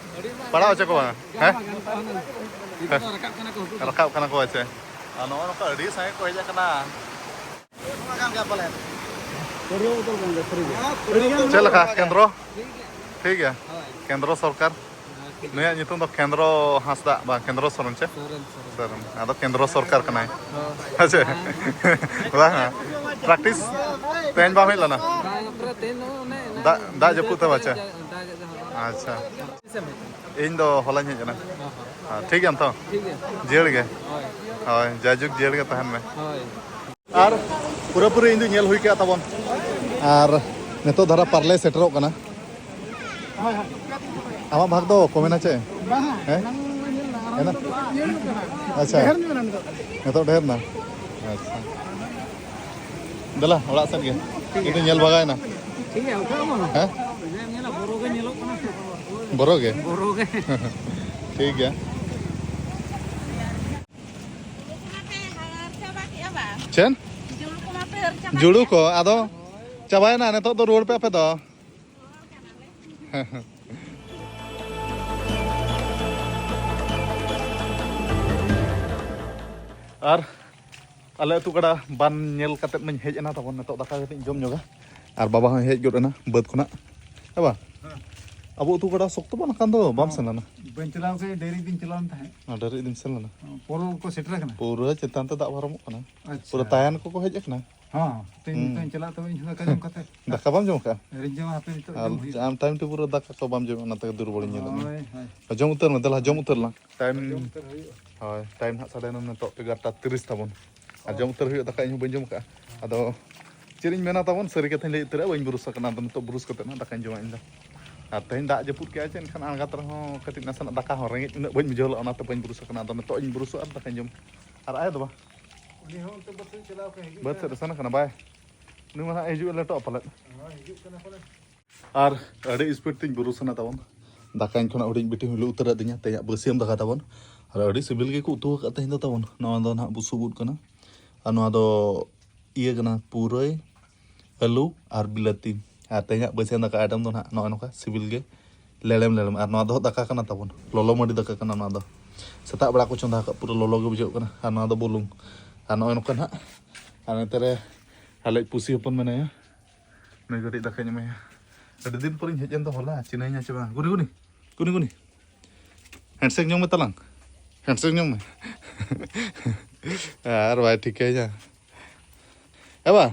ᱯᱟᱲᱟᱣ ᱦᱚᱪᱚ ᱠᱚᱣᱟ᱾ ᱦᱮᱸ? ᱱᱤᱛᱚᱜ ᱫᱚ ᱨᱟᱠᱟᱵ ᱠᱟᱱᱟ ᱠᱚ ᱦᱟᱹᱠᱩ ᱠᱚ᱾ ᱨᱟᱠᱟᱵ ᱠᱟᱱᱟ ᱠᱚ, ᱟᱪᱪᱷᱟ᱾ ᱟᱨ ᱱᱚᱜᱼᱚ ᱱᱚᱝᱠᱟ ᱟᱹᱰᱤ ᱥᱟᱸᱜᱮ ᱠᱚ ᱦᱮᱡ ᱟᱠᱟᱱᱟ᱾ ᱪᱮᱫ ᱞᱮᱠᱟ ᱠᱮᱱᱫᱨᱚ? ᱴᱷᱤᱠ ᱜᱮᱭᱟ? ᱠᱮᱱᱫᱨᱚ ᱥᱚᱨᱠᱟᱨ? ᱱᱩᱭᱟᱜ ᱧᱩᱛᱩᱢ ᱫᱚ ᱠᱮᱱᱫᱨᱚ ᱦᱟᱸᱥᱫᱟ, ᱵᱟᱝ, ᱠᱮᱱᱫᱨᱚ ᱥᱚᱨᱮᱱ ᱪᱮ? ᱥᱚᱨᱮᱱ, ᱥᱚᱨᱮᱱ᱾ ᱥᱚᱨᱮᱱ᱾ ᱟᱫᱚ ᱠᱮᱱᱫᱨᱚ ᱥᱚᱨᱠᱟᱨ ᱠᱟᱱᱟᱭ᱾ ᱦᱳᱭ᱾ ᱦᱮᱸ ᱪᱮ? ᱦᱮᱸ᱾ ᱵᱟᱝ, ᱯᱨᱮᱠᱴᱤᱥ ᱛᱮᱦᱮᱧ ᱵᱟᱝ ᱦᱩᱭ ᱞᱮᱱᱟ? ᱵᱟᱝ, ᱯᱩᱨᱟᱹ ᱛᱮᱦᱮᱧ ᱫᱚ ᱚᱱᱮ ᱫᱟᱜ, ᱫᱟᱜ ᱡᱟᱹᱯᱩᱫ ᱛᱮ ᱵᱟᱪᱮ? ᱫᱟᱜ ᱡᱟᱹᱯᱩᱫ᱾ ᱟᱪᱪᱷᱟ᱾ ᱛᱤᱥᱮᱢ ᱦᱮᱡ ᱠᱟᱱᱟ? ᱤᱧ ᱫᱚ ᱦᱚᱞᱟᱧ ᱦᱮᱡ ᱮᱱᱟ᱾ ᱚ ᱦᱚᱸ᱾ ᱦᱮᱸ, ᱴᱷᱤᱠ ᱜᱮᱭᱟᱢ ᱛᱚ? ᱴᱷᱤᱠ ᱜᱮᱭᱟ᱾ ᱡᱤᱭᱟᱹᱲ ᱜᱮ? ᱦᱳᱭ᱾ ᱦᱳᱭ, ᱡᱟᱭᱡᱩᱜᱽ ᱡᱤᱭᱟᱹᱲ ᱜᱮ ᱛᱟᱦᱮᱱ ᱢᱮ᱾ ᱦᱳᱭ᱾ ᱟᱨ ᱯᱩᱨᱟᱹᱯᱩᱨᱤ ᱤᱧ ᱫᱚ ᱧᱮᱞ ᱦᱩᱭ ᱠᱮᱫ ᱛᱟᱵᱚᱱ᱾ ᱟᱨ ᱱᱤᱛᱚᱜ ᱫᱷᱟᱨᱟ ᱯᱟᱨᱞᱮ ᱥᱮᱴᱮᱨᱚᱜ ᱠᱟᱱᱟ᱾ ᱟᱢᱟᱜ ᱵᱷᱟᱜᱽ ᱫᱚ ᱠᱚᱢᱮᱱᱟ ᱪᱮ? ᱵᱟᱝᱟ, ᱦᱮᱸ? ᱮᱱᱟᱝ ᱢᱟ ᱧᱮᱞ ᱞᱮᱱᱟ, ᱟᱨ ᱦᱮᱸ? ᱱᱤᱛᱚᱜ ᱫᱚ ᱤᱭᱟᱹ ᱧᱚᱜ ᱠᱟᱱᱟ᱾ ᱟᱪᱪᱷᱟ᱾ ᱰᱷᱮᱨ ᱧᱚᱜ ᱮᱱᱟ ᱱᱤᱛᱚᱜ ᱫᱚ᱾ ᱱᱤᱛᱚᱜ ᱰᱷᱮᱨ ᱮᱱᱟ? ᱟᱪᱪᱷᱟ᱾ ᱫᱮᱞᱟ, ᱚᱲᱟᱜ ᱥᱮᱫ ᱜᱮ᱾ ᱴᱷᱤᱠ ᱜᱮᱭᱟ᱾ ᱤᱧ ᱫᱚ ᱧᱮᱞ ᱵᱷᱟᱜᱟᱣ ᱮᱱᱟ᱾ ᱴᱷᱤᱠ ᱜᱮᱭᱟ, ᱚᱱᱠᱟ ᱫᱚ ᱵᱟᱝ᱾ ᱦᱮᱸ? ᱡᱟᱦᱟᱸ ᱧᱮᱞᱟ, ᱵᱚᱨᱚ ᱜᱮ ᱧᱮᱞᱚᱜ ᱠᱟᱱᱟ᱾ ᱵᱚᱨᱚ ᱜᱮ? ᱵᱚᱨᱚ ᱜᱮ᱾ ᱴᱷᱤᱠ ᱜᱮᱭᱟ᱾ ᱪᱮᱫ? ᱡᱩᱲᱩ ᱠᱚ, ᱟᱫᱚ ᱪᱟᱵᱟᱭᱮᱱᱟ, ᱱᱤᱛᱚᱜ ᱫᱚ ᱨᱩᱣᱟᱹᱲ ᱯᱮ ᱟᱯᱮ ᱫᱚ᱾ ᱟᱨ ᱟᱞᱮ ᱟᱹᱛᱩ ᱜᱟᱰᱟ ᱵᱟᱱ ᱧᱮᱞ ᱠᱟᱛᱮᱫ ᱢᱟᱧ ᱦᱮᱡ ᱮᱱᱟ, ᱛᱟᱵᱚᱱ ᱱᱤᱛᱚᱜ ᱫᱟᱠᱟ ᱠᱟᱹᱴᱤᱡ ᱤᱧ ᱡᱚᱢ ᱧᱚᱜᱟ᱾ ᱟᱨ ᱵᱟᱵᱟ ᱦᱚᱸᱭ ᱦᱮᱡ ᱜᱚᱫ ᱮᱱᱟ ᱵᱟᱹᱫᱽ ᱠᱷᱚᱱᱟᱜ᱾ ᱦᱮᱸ ᱵᱟ? ᱦᱮᱸ᱾ ᱟᱵᱚ ᱟᱹᱛᱩ ᱜᱟᱰᱟ ᱥᱚᱠᱛᱚ ᱵᱟᱱ ᱠᱟᱱ ᱫᱚ, ᱵᱟᱢ ᱦᱮᱸ᱾ ᱥᱮᱱ ᱞᱮᱱᱟ? ᱵᱟᱹᱧ ᱪᱟᱞᱟᱣ ᱠᱟᱱᱟ, ᱰᱮᱨᱤ ᱫᱤᱱ ᱪᱟᱞᱟᱣ ᱞᱮᱱ ᱛᱟᱦᱮᱸᱫ᱾ ᱦᱮᱸ, ᱰᱮᱨᱤ ᱫᱤᱱ ᱥᱮᱱ ᱞᱮᱱᱟ᱾ ᱯᱩᱨᱟᱹ ᱪᱮᱛᱟᱱ ᱛᱮ ᱫᱟᱜ ᱯᱟᱨᱚᱢᱚᱜ ᱠᱟᱱᱟ᱾ ᱟᱪᱪᱷᱟ᱾ ᱯᱩᱨᱟᱹ ᱛᱟᱭᱟᱱ ᱠᱚᱠᱚ ᱦᱮᱡ ᱟᱠᱟᱱᱟ᱾ ᱦᱚᱸ, ᱛᱮᱦᱮᱧ ᱦᱩᱸ᱾ ᱱᱤᱛᱚᱜ ᱤᱧ ᱪᱟᱞᱟᱜ ᱛᱚᱵᱮ ᱤᱧ ᱦᱚᱸ ᱫᱟᱠᱟ ᱡᱚᱢ ᱠᱟᱛᱮ᱾ ᱫᱟᱠᱟ ᱵᱟᱢ ᱡᱚᱢ ᱟᱠᱟᱫᱼᱟ? ᱟᱹᱣᱨᱤᱧ ᱡᱚᱢᱟ, ᱦᱟᱯᱮ ᱱᱤᱛᱚᱜ ᱟᱨ ᱡᱚᱢ ᱦᱩᱭᱩᱜᱼᱟ᱾ ᱟᱢ time table ᱨᱮ ᱫᱟᱠᱟ ᱠᱚ ᱵᱟᱢ ᱡᱚᱢᱟ, ᱚᱱᱟ ᱛᱮᱜᱮ ᱫᱩᱨᱵᱚᱞᱤᱧ ᱧᱮᱞᱮᱫ ᱢᱮᱭᱟ᱾ ᱦᱳᱭ, ᱦᱳᱭ᱾ ᱡᱚᱢ ᱩᱛᱟᱹᱨ ᱢᱮ, ᱫᱮᱞᱟ ᱡᱚᱢ ᱩᱛᱟᱹᱨ ᱞᱟᱝ᱾ Time, ᱡᱚᱢ ᱩᱛᱟᱹᱨ ᱦᱩᱭᱩᱜᱼᱟ᱾ ᱦᱳᱭ, time ᱱᱟᱦᱟᱜ ᱥᱟᱰᱮᱭᱮᱱᱟ ᱱᱤᱛᱚᱜ ᱮᱜᱟᱨᱚᱴᱟ ᱛᱤᱨᱤᱥ ᱛᱟᱵᱚᱱ᱾ ᱡᱚᱢ ᱩᱛᱟᱹᱨ ᱦᱩᱭᱩᱜᱼᱟ ᱫᱟᱠᱟ, ᱤᱧ ᱦᱚᱸ ᱵᱟᱹᱧ ᱡᱚᱢ ᱠᱟᱜᱼᱟ᱾ ᱟᱫᱚ ᱪᱮᱫ ᱤᱧ ᱢᱮᱱᱟ ᱛᱟᱵᱚᱱ, ᱥᱟᱹᱨᱤ ᱠᱟᱛᱷᱟᱧ ᱞᱟᱹᱭ ᱩᱛᱟᱹᱨᱟ, ᱵᱟᱹᱧ ᱵᱩᱨᱩᱥ ᱟᱠᱟᱱᱟ᱾ ᱟᱫᱚ ᱱᱤᱛᱚᱜ ᱵᱩᱨᱩᱥ ᱠᱟᱛᱮ ᱱᱟᱜ ᱫᱟᱠᱟᱧ ᱡᱚᱢᱟ ᱤᱧ ᱫᱚ᱾ ᱟᱨ ᱛᱮᱦᱮᱧ ᱫᱟᱜ ᱡᱟᱹᱯᱩᱫ ᱠᱮᱜᱼᱟᱭ ᱪᱮ, ᱮᱱᱠᱷᱟᱱ ᱟᱬᱜᱟᱛ ᱨᱮᱦᱚᱸ ᱠᱟᱹᱴᱤᱡ ᱱᱟᱥᱮᱱᱟᱜ ᱫᱟᱠᱟ ᱦᱚᱸ ᱨᱮᱸᱜᱮᱡ ᱩᱱᱟᱹᱜ ᱵᱟᱹᱧ ᱵᱩᱡᱷᱟᱹᱣ ᱞᱮᱫᱼᱟ, ᱚᱱᱟᱛᱮ ᱵᱟᱹᱧ ᱵᱩᱨᱩᱥ ᱟᱠᱟᱱᱟ᱾ ᱟᱫᱚ ᱱᱤᱛᱚᱜ ᱤᱧ ᱵᱩᱨᱩᱥᱚᱜᱼᱟ ᱟᱨ ᱫᱟᱠᱟᱧ ᱡᱚᱢᱟ᱾ ᱟᱨ ᱟᱭᱳ ᱫᱚ ᱵᱟ? ᱩᱱᱤ ᱦᱚᱸ ᱚᱱᱛᱮ ᱵᱟᱹᱫᱽ ᱥᱮᱫ ᱮ ᱪᱟᱞᱟᱣ ᱠᱟᱱᱟ, ᱦᱤᱡᱩᱜ ᱵᱟᱹᱫᱽ ᱠᱟᱱᱟ᱾ ᱥᱮᱫ ᱮ ᱥᱮᱱ ᱟᱠᱟᱱᱟ ᱵᱟᱭ? ᱩᱱᱤ ᱢᱟ ᱱᱟᱦᱟᱜ ᱦᱤᱡᱩᱜ ᱮ ᱞᱮᱴᱚᱜᱼᱟ ᱯᱟᱞᱮᱫ᱾ ᱦᱳᱭ, ᱦᱤᱡᱩᱜ ᱠᱟᱱᱟ ᱯᱟᱞᱮᱫ᱾ ᱟᱨ ᱟᱹᱰᱤ ᱥᱯᱤᱰ ᱛᱤᱧ ᱵᱩᱨᱩᱥ ᱮᱱᱟ ᱛᱟᱵᱚᱱ᱾ ᱫᱟᱠᱟ ᱤᱧ ᱠᱷᱚᱱᱟᱜ ᱦᱩᱰᱤᱧ ᱵᱤᱴᱤ ᱦᱚᱸ ᱞᱩ ᱩᱛᱟᱹᱨ ᱟᱹᱫᱤᱧᱟ, ᱛᱮᱦᱮᱧᱟᱜ ᱵᱟᱹᱥᱭᱟᱹᱢ ᱫᱟᱠᱟ ᱛᱟᱵᱚᱱ᱾ ᱟᱨ ᱟᱹᱰᱤ ᱥᱤᱵᱤᱞ ᱜᱮᱠᱚ ᱩᱛᱩ ᱟᱠᱟᱫ ᱛᱮᱦᱮᱧ ᱫᱚ ᱛᱟᱵᱚᱱ᱾ ᱱᱚᱣᱟ ᱫᱚ ᱱᱟᱦᱟᱜ ᱵᱩᱥᱩᱵ ᱩᱫ ᱠᱟᱱᱟ᱾ ᱟᱨ ᱱᱚᱣᱟ ᱫᱚ ᱤᱭᱟᱹ ᱠᱟᱱᱟ, ᱯᱩᱨᱟᱹᱭ, ᱟᱹᱞᱩ ᱟᱨ ᱵᱤᱞᱟᱹᱛᱤ᱾ ᱟᱨ ᱛᱮᱦᱮᱧᱟᱜ ᱵᱟᱹᱥᱭᱟᱹᱢ ᱫᱟᱠᱟ ᱟᱭᱴᱮᱢ ᱫᱚ ᱱᱟᱦᱟᱜ ᱱᱚᱜᱼᱚᱭ ᱱᱚᱝᱠᱟ ᱥᱤᱵᱤᱞ ᱜᱮ, ᱞᱮᱲᱮᱢ ᱞᱮᱲᱮᱢ᱾ ᱟᱨ ᱱᱚᱣᱟ ᱫᱚ ᱫᱟᱠᱟ ᱠᱟᱱᱟ ᱛᱟᱵᱚᱱ, ᱞᱚᱞᱚ ᱢᱟᱹᱰᱤ ᱫᱟᱠᱟ ᱠᱟᱱᱟ ᱱᱚᱣᱟ ᱫᱚ᱾ ᱥᱮᱛᱟᱜ ᱵᱮᱲᱟ ᱠᱚ ᱪᱚᱸᱫᱟ ᱟᱠᱟᱫ, ᱯᱩᱨᱟᱹ ᱞᱚᱞᱚ ᱜᱮ ᱵᱩᱡᱷᱟᱹᱜ ᱠᱟᱱᱟ᱾ ᱟᱨ ᱱᱚᱣᱟ ᱫᱚ ᱵᱩᱞᱩᱝ᱾ ᱟᱨ ᱱᱚᱜᱼᱚᱭ ᱱᱚᱝᱠᱟ ᱱᱟᱦᱟᱜ᱾ ᱟᱨ ᱱᱚᱛᱮ ᱨᱮ ᱟᱞᱮᱭᱤᱡ ᱯᱩᱥᱤ ᱦᱚᱯᱚᱱ ᱢᱮᱱᱟᱭᱟ, ᱱᱩᱭ ᱠᱟᱹᱴᱤᱡ ᱫᱟᱠᱟᱧ ᱮᱢᱟᱭᱟ᱾ ᱟᱹᱰᱤ ᱫᱤᱱ ᱯᱚᱨᱮᱧ ᱦᱮᱡ ᱮᱱ ᱫᱚ ᱦᱚᱞᱟ, ᱪᱤᱱᱦᱟᱹᱧᱟ ᱪᱮ ᱵᱟᱝ? ᱜᱩᱱᱤ, ᱜᱩᱱᱤ, ᱜᱩᱱᱤ, ᱜᱩᱱᱤ᱾ ᱦᱮᱱᱰᱥᱮᱠ ᱧᱚᱜ ᱢᱮ ᱛᱟᱞᱟᱝ, ᱦᱮᱱᱰᱥᱮᱠ ᱧᱚᱜ ᱢᱮ᱾ ᱟᱨ ᱵᱟᱭ ᱴᱷᱤᱠᱟᱹᱭᱟ᱾ ᱮ ᱵᱟ,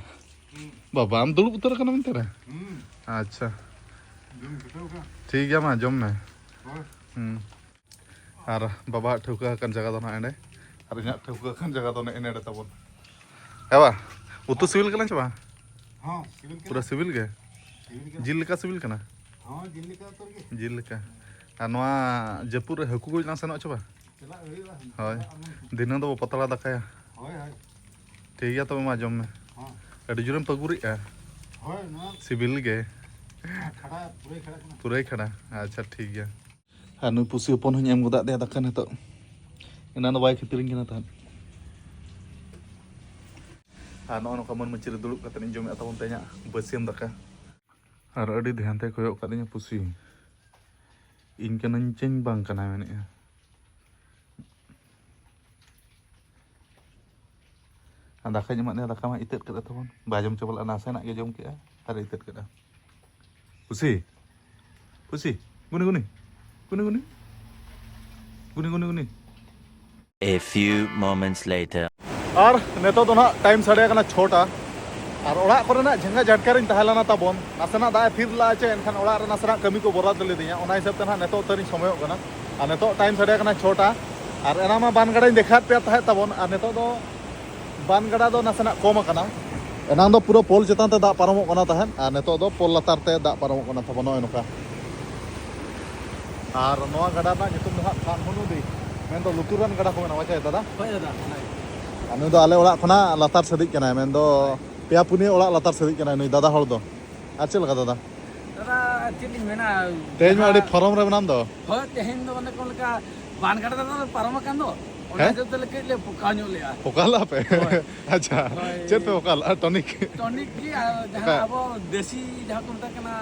ᱦᱩᱸ᱾ ᱵᱟᱵᱟᱢ ᱫᱩᱲᱩᱵ ᱩᱛᱟᱹᱨ ᱟᱠᱟᱱᱟ ᱢᱮᱱᱛᱮ ᱨᱮ? ᱦᱩᱸ᱾ ᱟᱪᱪᱷᱟ᱾ ᱡᱚᱢ ᱪᱷᱩᱴᱟᱹᱣ ᱠᱟᱱᱟ᱾ ᱴᱷᱤᱠ ᱜᱮᱭᱟ, ᱢᱟ ᱡᱚᱢ ᱢᱮ᱾ ᱦᱳᱭ᱾ ᱦᱩᱸ᱾ ᱟᱨ ᱵᱟᱵᱟᱣᱟᱜ ᱴᱷᱟᱹᱣᱠᱟᱹ ᱟᱠᱟᱱ ᱡᱟᱭᱜᱟ ᱫᱚ ᱱᱟᱦᱟᱜ ᱮᱸᱰᱮ, ᱟᱨ ᱤᱧᱟᱹᱜ ᱴᱷᱟᱹᱣᱠᱟᱹ ᱟᱠᱟᱱ ᱡᱟᱭᱜᱟ ᱫᱚ ᱱᱮᱜᱼᱮ ᱱᱮᱰᱮ ᱛᱟᱵᱚᱱ᱾ ᱦᱮᱸ ᱵᱟ, ᱩᱛᱩ ᱥᱤᱵᱤᱞ ᱠᱟᱱᱟ ᱪᱮ ᱵᱟᱝ? ᱦᱚᱸ, ᱥᱤᱵᱤᱞ ᱠᱟᱱᱟ᱾ ᱯᱩᱨᱟᱹ ᱥᱤᱵᱤᱞ ᱜᱮ? ᱥᱤᱵᱤᱞ ᱠᱟᱱᱟ᱾ ᱡᱤᱞ ᱞᱮᱠᱟ ᱥᱤᱵᱤᱞ ᱠᱟᱱᱟ? ᱦᱚᱸ, ᱡᱤᱞ ᱞᱮᱠᱟ ᱩᱛᱟᱹᱨ ᱜᱮ᱾ ᱡᱤᱞ ᱞᱮᱠᱟ᱾ ᱟᱨ ᱱᱚᱣᱟ ᱡᱟᱹᱯᱩᱫ ᱨᱮ ᱦᱟᱹᱠᱩ ᱜᱚᱡ ᱞᱟᱝ ᱥᱮᱱᱚᱜ ᱪᱮ ᱵᱟᱝ? ᱪᱟᱞᱟᱜ ᱦᱩᱭᱩᱜᱼᱟ᱾ ᱦᱳᱭ᱾ ᱪᱟᱞᱟᱜ ᱟᱵᱚᱱ᱾ ᱫᱷᱤᱱᱟᱹᱝ ᱫᱚ ᱯᱟᱛᱲᱟ ᱫᱟᱠᱟᱭᱟ᱾ ᱦᱳᱭ, ᱦᱳᱭ᱾ ᱴᱷᱤᱠ ᱜᱮᱭᱟ, ᱛᱚᱵᱮ ᱢᱟ ᱡᱚᱢ ᱢᱮ᱾ ᱦᱚᱸ᱾ ᱟᱹᱰᱤ ᱡᱳᱨᱮᱢ ᱯᱟᱹᱜᱩᱨᱮᱜᱼᱟ᱾ ᱦᱳᱭ, ᱱᱚᱣᱟ ᱥᱤᱵᱤᱞ ᱜᱮ᱾ ᱠᱷᱟᱲᱟ, ᱯᱩᱨᱟᱹᱭ ᱠᱷᱟᱲᱟ ᱠᱟᱱᱟ᱾ ᱯᱩᱨᱟᱹᱭ ᱠᱷᱟᱲᱟ᱾ ᱟᱪᱪᱷᱟ, ᱴᱷᱤᱠ ᱜᱮᱭᱟ᱾ ᱟᱨ ᱱᱩᱭ ᱯᱩᱥᱤ ᱦᱚᱯᱚᱱ ᱦᱚᱸᱧ ᱮᱢ ᱜᱚᱫᱟᱜ ᱫᱮᱭᱟ ᱫᱟᱠᱟ ᱱᱤᱛᱚᱜ᱾ ᱮᱱᱟᱱ ᱫᱚ ᱵᱟᱭ ᱠᱷᱟᱹᱛᱤᱨᱤᱧ ᱠᱟᱱᱟ ᱛᱟᱦᱮᱸᱫ᱾ ᱟᱨ ᱱᱚᱜᱼᱚ ᱱᱚᱝᱠᱟ ᱢᱟᱹᱱ ᱢᱟᱹᱪᱤ ᱨᱮ ᱫᱩᱲᱩᱵ ᱠᱟᱛᱮ ᱤᱧ ᱡᱚᱢᱮᱫ ᱛᱟᱵᱚᱱ ᱛᱮᱦᱮᱧᱟᱜ ᱵᱟᱹᱥᱭᱟᱹᱢ ᱫᱟᱠᱟ᱾ ᱟᱨ ᱟᱹᱰᱤ ᱫᱷᱮᱭᱟᱱ ᱛᱮᱭ ᱠᱚᱭᱚᱜ ᱠᱟᱫᱤᱧᱟ ᱯᱩᱥᱤ᱾ ᱤᱧ ᱠᱟᱹᱱᱟᱹᱧ ᱪᱮᱧ ᱵᱟᱝ ᱠᱟᱱᱟᱭ ᱢᱮᱱᱮᱫᱼᱟ᱾ ᱟᱨ ᱫᱟᱠᱟᱧ ᱮᱢᱟᱫ ᱫᱮᱭᱟ, ᱫᱟᱠᱟ ᱢᱟ ᱤᱛᱟᱹᱫ ᱠᱮᱫ ᱛᱟᱵᱚᱱ, ᱵᱟᱭ ᱡᱚᱢ ᱪᱟᱵᱟ ᱞᱮᱫᱼᱟ, ᱱᱟᱥᱮᱱᱟᱜ ᱜᱮ ᱡᱚᱢ ᱠᱮᱫᱼᱟ ᱟᱨ ᱤᱛᱟᱹᱫ ᱠᱮᱫᱼᱟ᱾ ᱯᱩᱥᱤ, ᱯᱩᱥᱤ, ᱜᱩᱱᱤ, ᱜᱩᱱᱤ, ᱜᱩᱱᱤ, ᱜᱩᱱᱤ, ᱜᱩᱱᱤ, ᱜᱩᱱᱤ, ᱜᱩᱱᱤ᱾ A few moments later. ᱟᱨ ᱱᱤᱛᱚᱜ ᱫᱚ ᱱᱟᱦᱟᱜ ᱴᱟᱭᱤᱢ ᱥᱟᱰᱮ ᱠᱟᱱᱟ ᱪᱷᱚᱴᱟ᱾ ᱟᱨ ᱚᱲᱟᱜ ᱠᱚᱨᱮᱱᱟᱜ ᱡᱷᱮᱸᱜᱟ ᱡᱷᱟᱴᱠᱟ ᱨᱤᱧ ᱛᱟᱦᱮᱸ ᱞᱮᱱᱟ ᱛᱟᱵᱚᱱ, ᱱᱟᱥᱮᱱᱟᱜ ᱫᱟᱜ ᱮ ᱛᱷᱤᱨ ᱞᱟᱜᱼᱟ ᱪᱮ, ᱮᱱᱠᱷᱟᱱ ᱚᱲᱟᱜ ᱨᱮ ᱱᱟᱥᱮᱱᱟᱜ ᱠᱟᱹᱢᱤ ᱠᱚ ᱵᱚᱨᱟᱫ ᱞᱤᱫᱤᱧᱟ, ᱚᱱᱟ ᱦᱤᱥᱟᱹᱵ ᱛᱮ ᱱᱟᱦᱟᱜ ᱱᱤᱛᱚᱜ ᱩᱛᱟᱹᱨᱤᱧ ᱥᱚᱢᱚᱭᱚᱜ ᱠᱟᱱᱟ᱾ ᱟᱨ ᱱᱤᱛᱚᱜ ᱴᱟᱭᱤᱢ ᱥᱟᱰᱮ ᱠᱟᱱᱟ ᱪᱷᱚᱴᱟ᱾ ᱟᱨ ᱮᱱᱟ ᱢᱟ ᱵᱟᱱ ᱜᱟᱰᱟᱧ ᱫᱮᱠᱷᱟᱣᱟᱫ ᱯᱮᱭᱟ ᱛᱟᱦᱮᱸᱫ ᱛᱟᱵᱚᱱ, ᱟᱨ ᱱᱤᱛᱚᱜ ᱫᱚ ᱵᱟᱱ ᱜᱟᱰᱟ ᱫᱚ ᱱᱟᱥᱮᱱᱟᱜ ᱠᱚᱢ ᱟᱠᱟᱱᱟ᱾ ᱮᱱᱟᱝ ᱫᱚ ᱯᱩᱨᱟᱹ ᱯᱳᱞ ᱪᱮᱛᱟᱱ ᱛᱮ ᱫᱟᱜ ᱯᱟᱨᱚᱢᱚᱜ ᱠᱟᱱᱟ ᱛᱟᱦᱮᱸᱫ, ᱟᱨ ᱱᱤᱛᱚᱜ ᱫᱚ ᱯᱳᱞ ᱞᱟᱛᱟᱨ ᱛᱮ ᱫᱟᱜ ᱯᱟᱨᱚᱢᱚᱜ ᱠᱟᱱᱟ ᱛᱟᱵᱚᱱ, ᱱᱚᱜᱼᱚᱭ ᱱᱚᱝᱠᱟ᱾ ᱟᱨ ᱱᱚᱣᱟ ᱜᱟᱰᱟ ᱨᱮᱱᱟᱜ ᱧᱩᱛᱩᱢ ᱫᱚ ᱦᱟᱸᱜ ᱠᱟᱱᱦᱩ ᱱᱚᱫᱤ, ᱢᱮᱱᱫᱚ ᱞᱩᱛᱩᱨᱟᱱ ᱜᱟᱰᱟ ᱠᱚ ᱢᱮᱱᱟ, ᱵᱟᱪᱟᱭ ᱫᱟᱫᱟ? ᱦᱳᱭ ᱫᱟᱫᱟ, ᱦᱳᱭ᱾ ᱟᱨ ᱱᱩᱭ ᱫᱚ ᱟᱞᱮ ᱚᱲᱟᱜ ᱠᱷᱚᱱᱟᱜ ᱞᱟᱛᱟᱨ ᱥᱮᱫᱤᱡ ᱠᱟᱱᱟᱭ, ᱢᱮᱱᱫᱚ ᱯᱮᱭᱟ ᱯᱩᱱᱭᱟᱹ ᱚᱲᱟᱜ ᱞᱟᱛᱟᱨ ᱥᱮᱫᱤᱡ ᱠᱟᱱᱟᱭ ᱱᱩᱭ ᱫᱟᱫᱟ ᱦᱚᱲ ᱫᱚ᱾ ᱟᱨ ᱪᱮᱫ ᱞᱮᱠᱟ ᱫᱟᱫᱟ? ᱫᱟᱫᱟ, ᱪᱮᱫ ᱞᱤᱧ ᱢᱮᱱᱟ, ᱛᱮᱦᱮᱧ ᱢᱟ ᱟᱹᱰᱤ ᱡᱟᱦᱟᱸ ᱯᱷᱚᱨᱚᱢ ᱨᱮ ᱢᱮᱱᱟᱢ ᱫᱚ᱾ ᱦᱳᱭ, ᱛᱮᱦᱮᱧ ᱫᱚ ᱢᱟᱱᱮ ᱠᱚ ᱞᱮᱠᱟ ᱵᱟᱱ ᱜᱟᱰᱟ ᱫᱟᱜ ᱫᱚ ᱯᱟᱨᱚᱢ ᱟᱠᱟᱱ ᱫᱚ, ᱚᱱᱟ ᱦᱮᱸ? ᱦᱤᱥᱟᱹᱵ ᱛᱮ ᱠᱟᱹᱡ ᱞᱮ ᱯᱚᱠᱟ ᱧᱚᱜ ᱞᱮᱜᱼᱟ᱾ ᱯᱚᱠᱟ ᱞᱮᱜᱼᱟ ᱯᱮ? ᱦᱳᱭ᱾ ᱟᱪᱪᱷᱟ, ᱦᱳᱭ᱾ ᱪᱮᱫ ᱯᱮ ᱯᱚᱠᱟ ᱞᱮᱜᱼᱟ? ᱴᱚᱱᱤᱠ? ᱴᱚᱱᱤᱠ ᱜᱮ, ᱟᱨ ᱡᱟᱦᱟᱸ ᱦᱮᱸ᱾ ᱟᱵᱚ ᱫᱮᱥᱤ ᱡᱟᱦᱟᱸ ᱠᱚ ᱢᱮᱛᱟᱜ ᱠᱟᱱᱟ,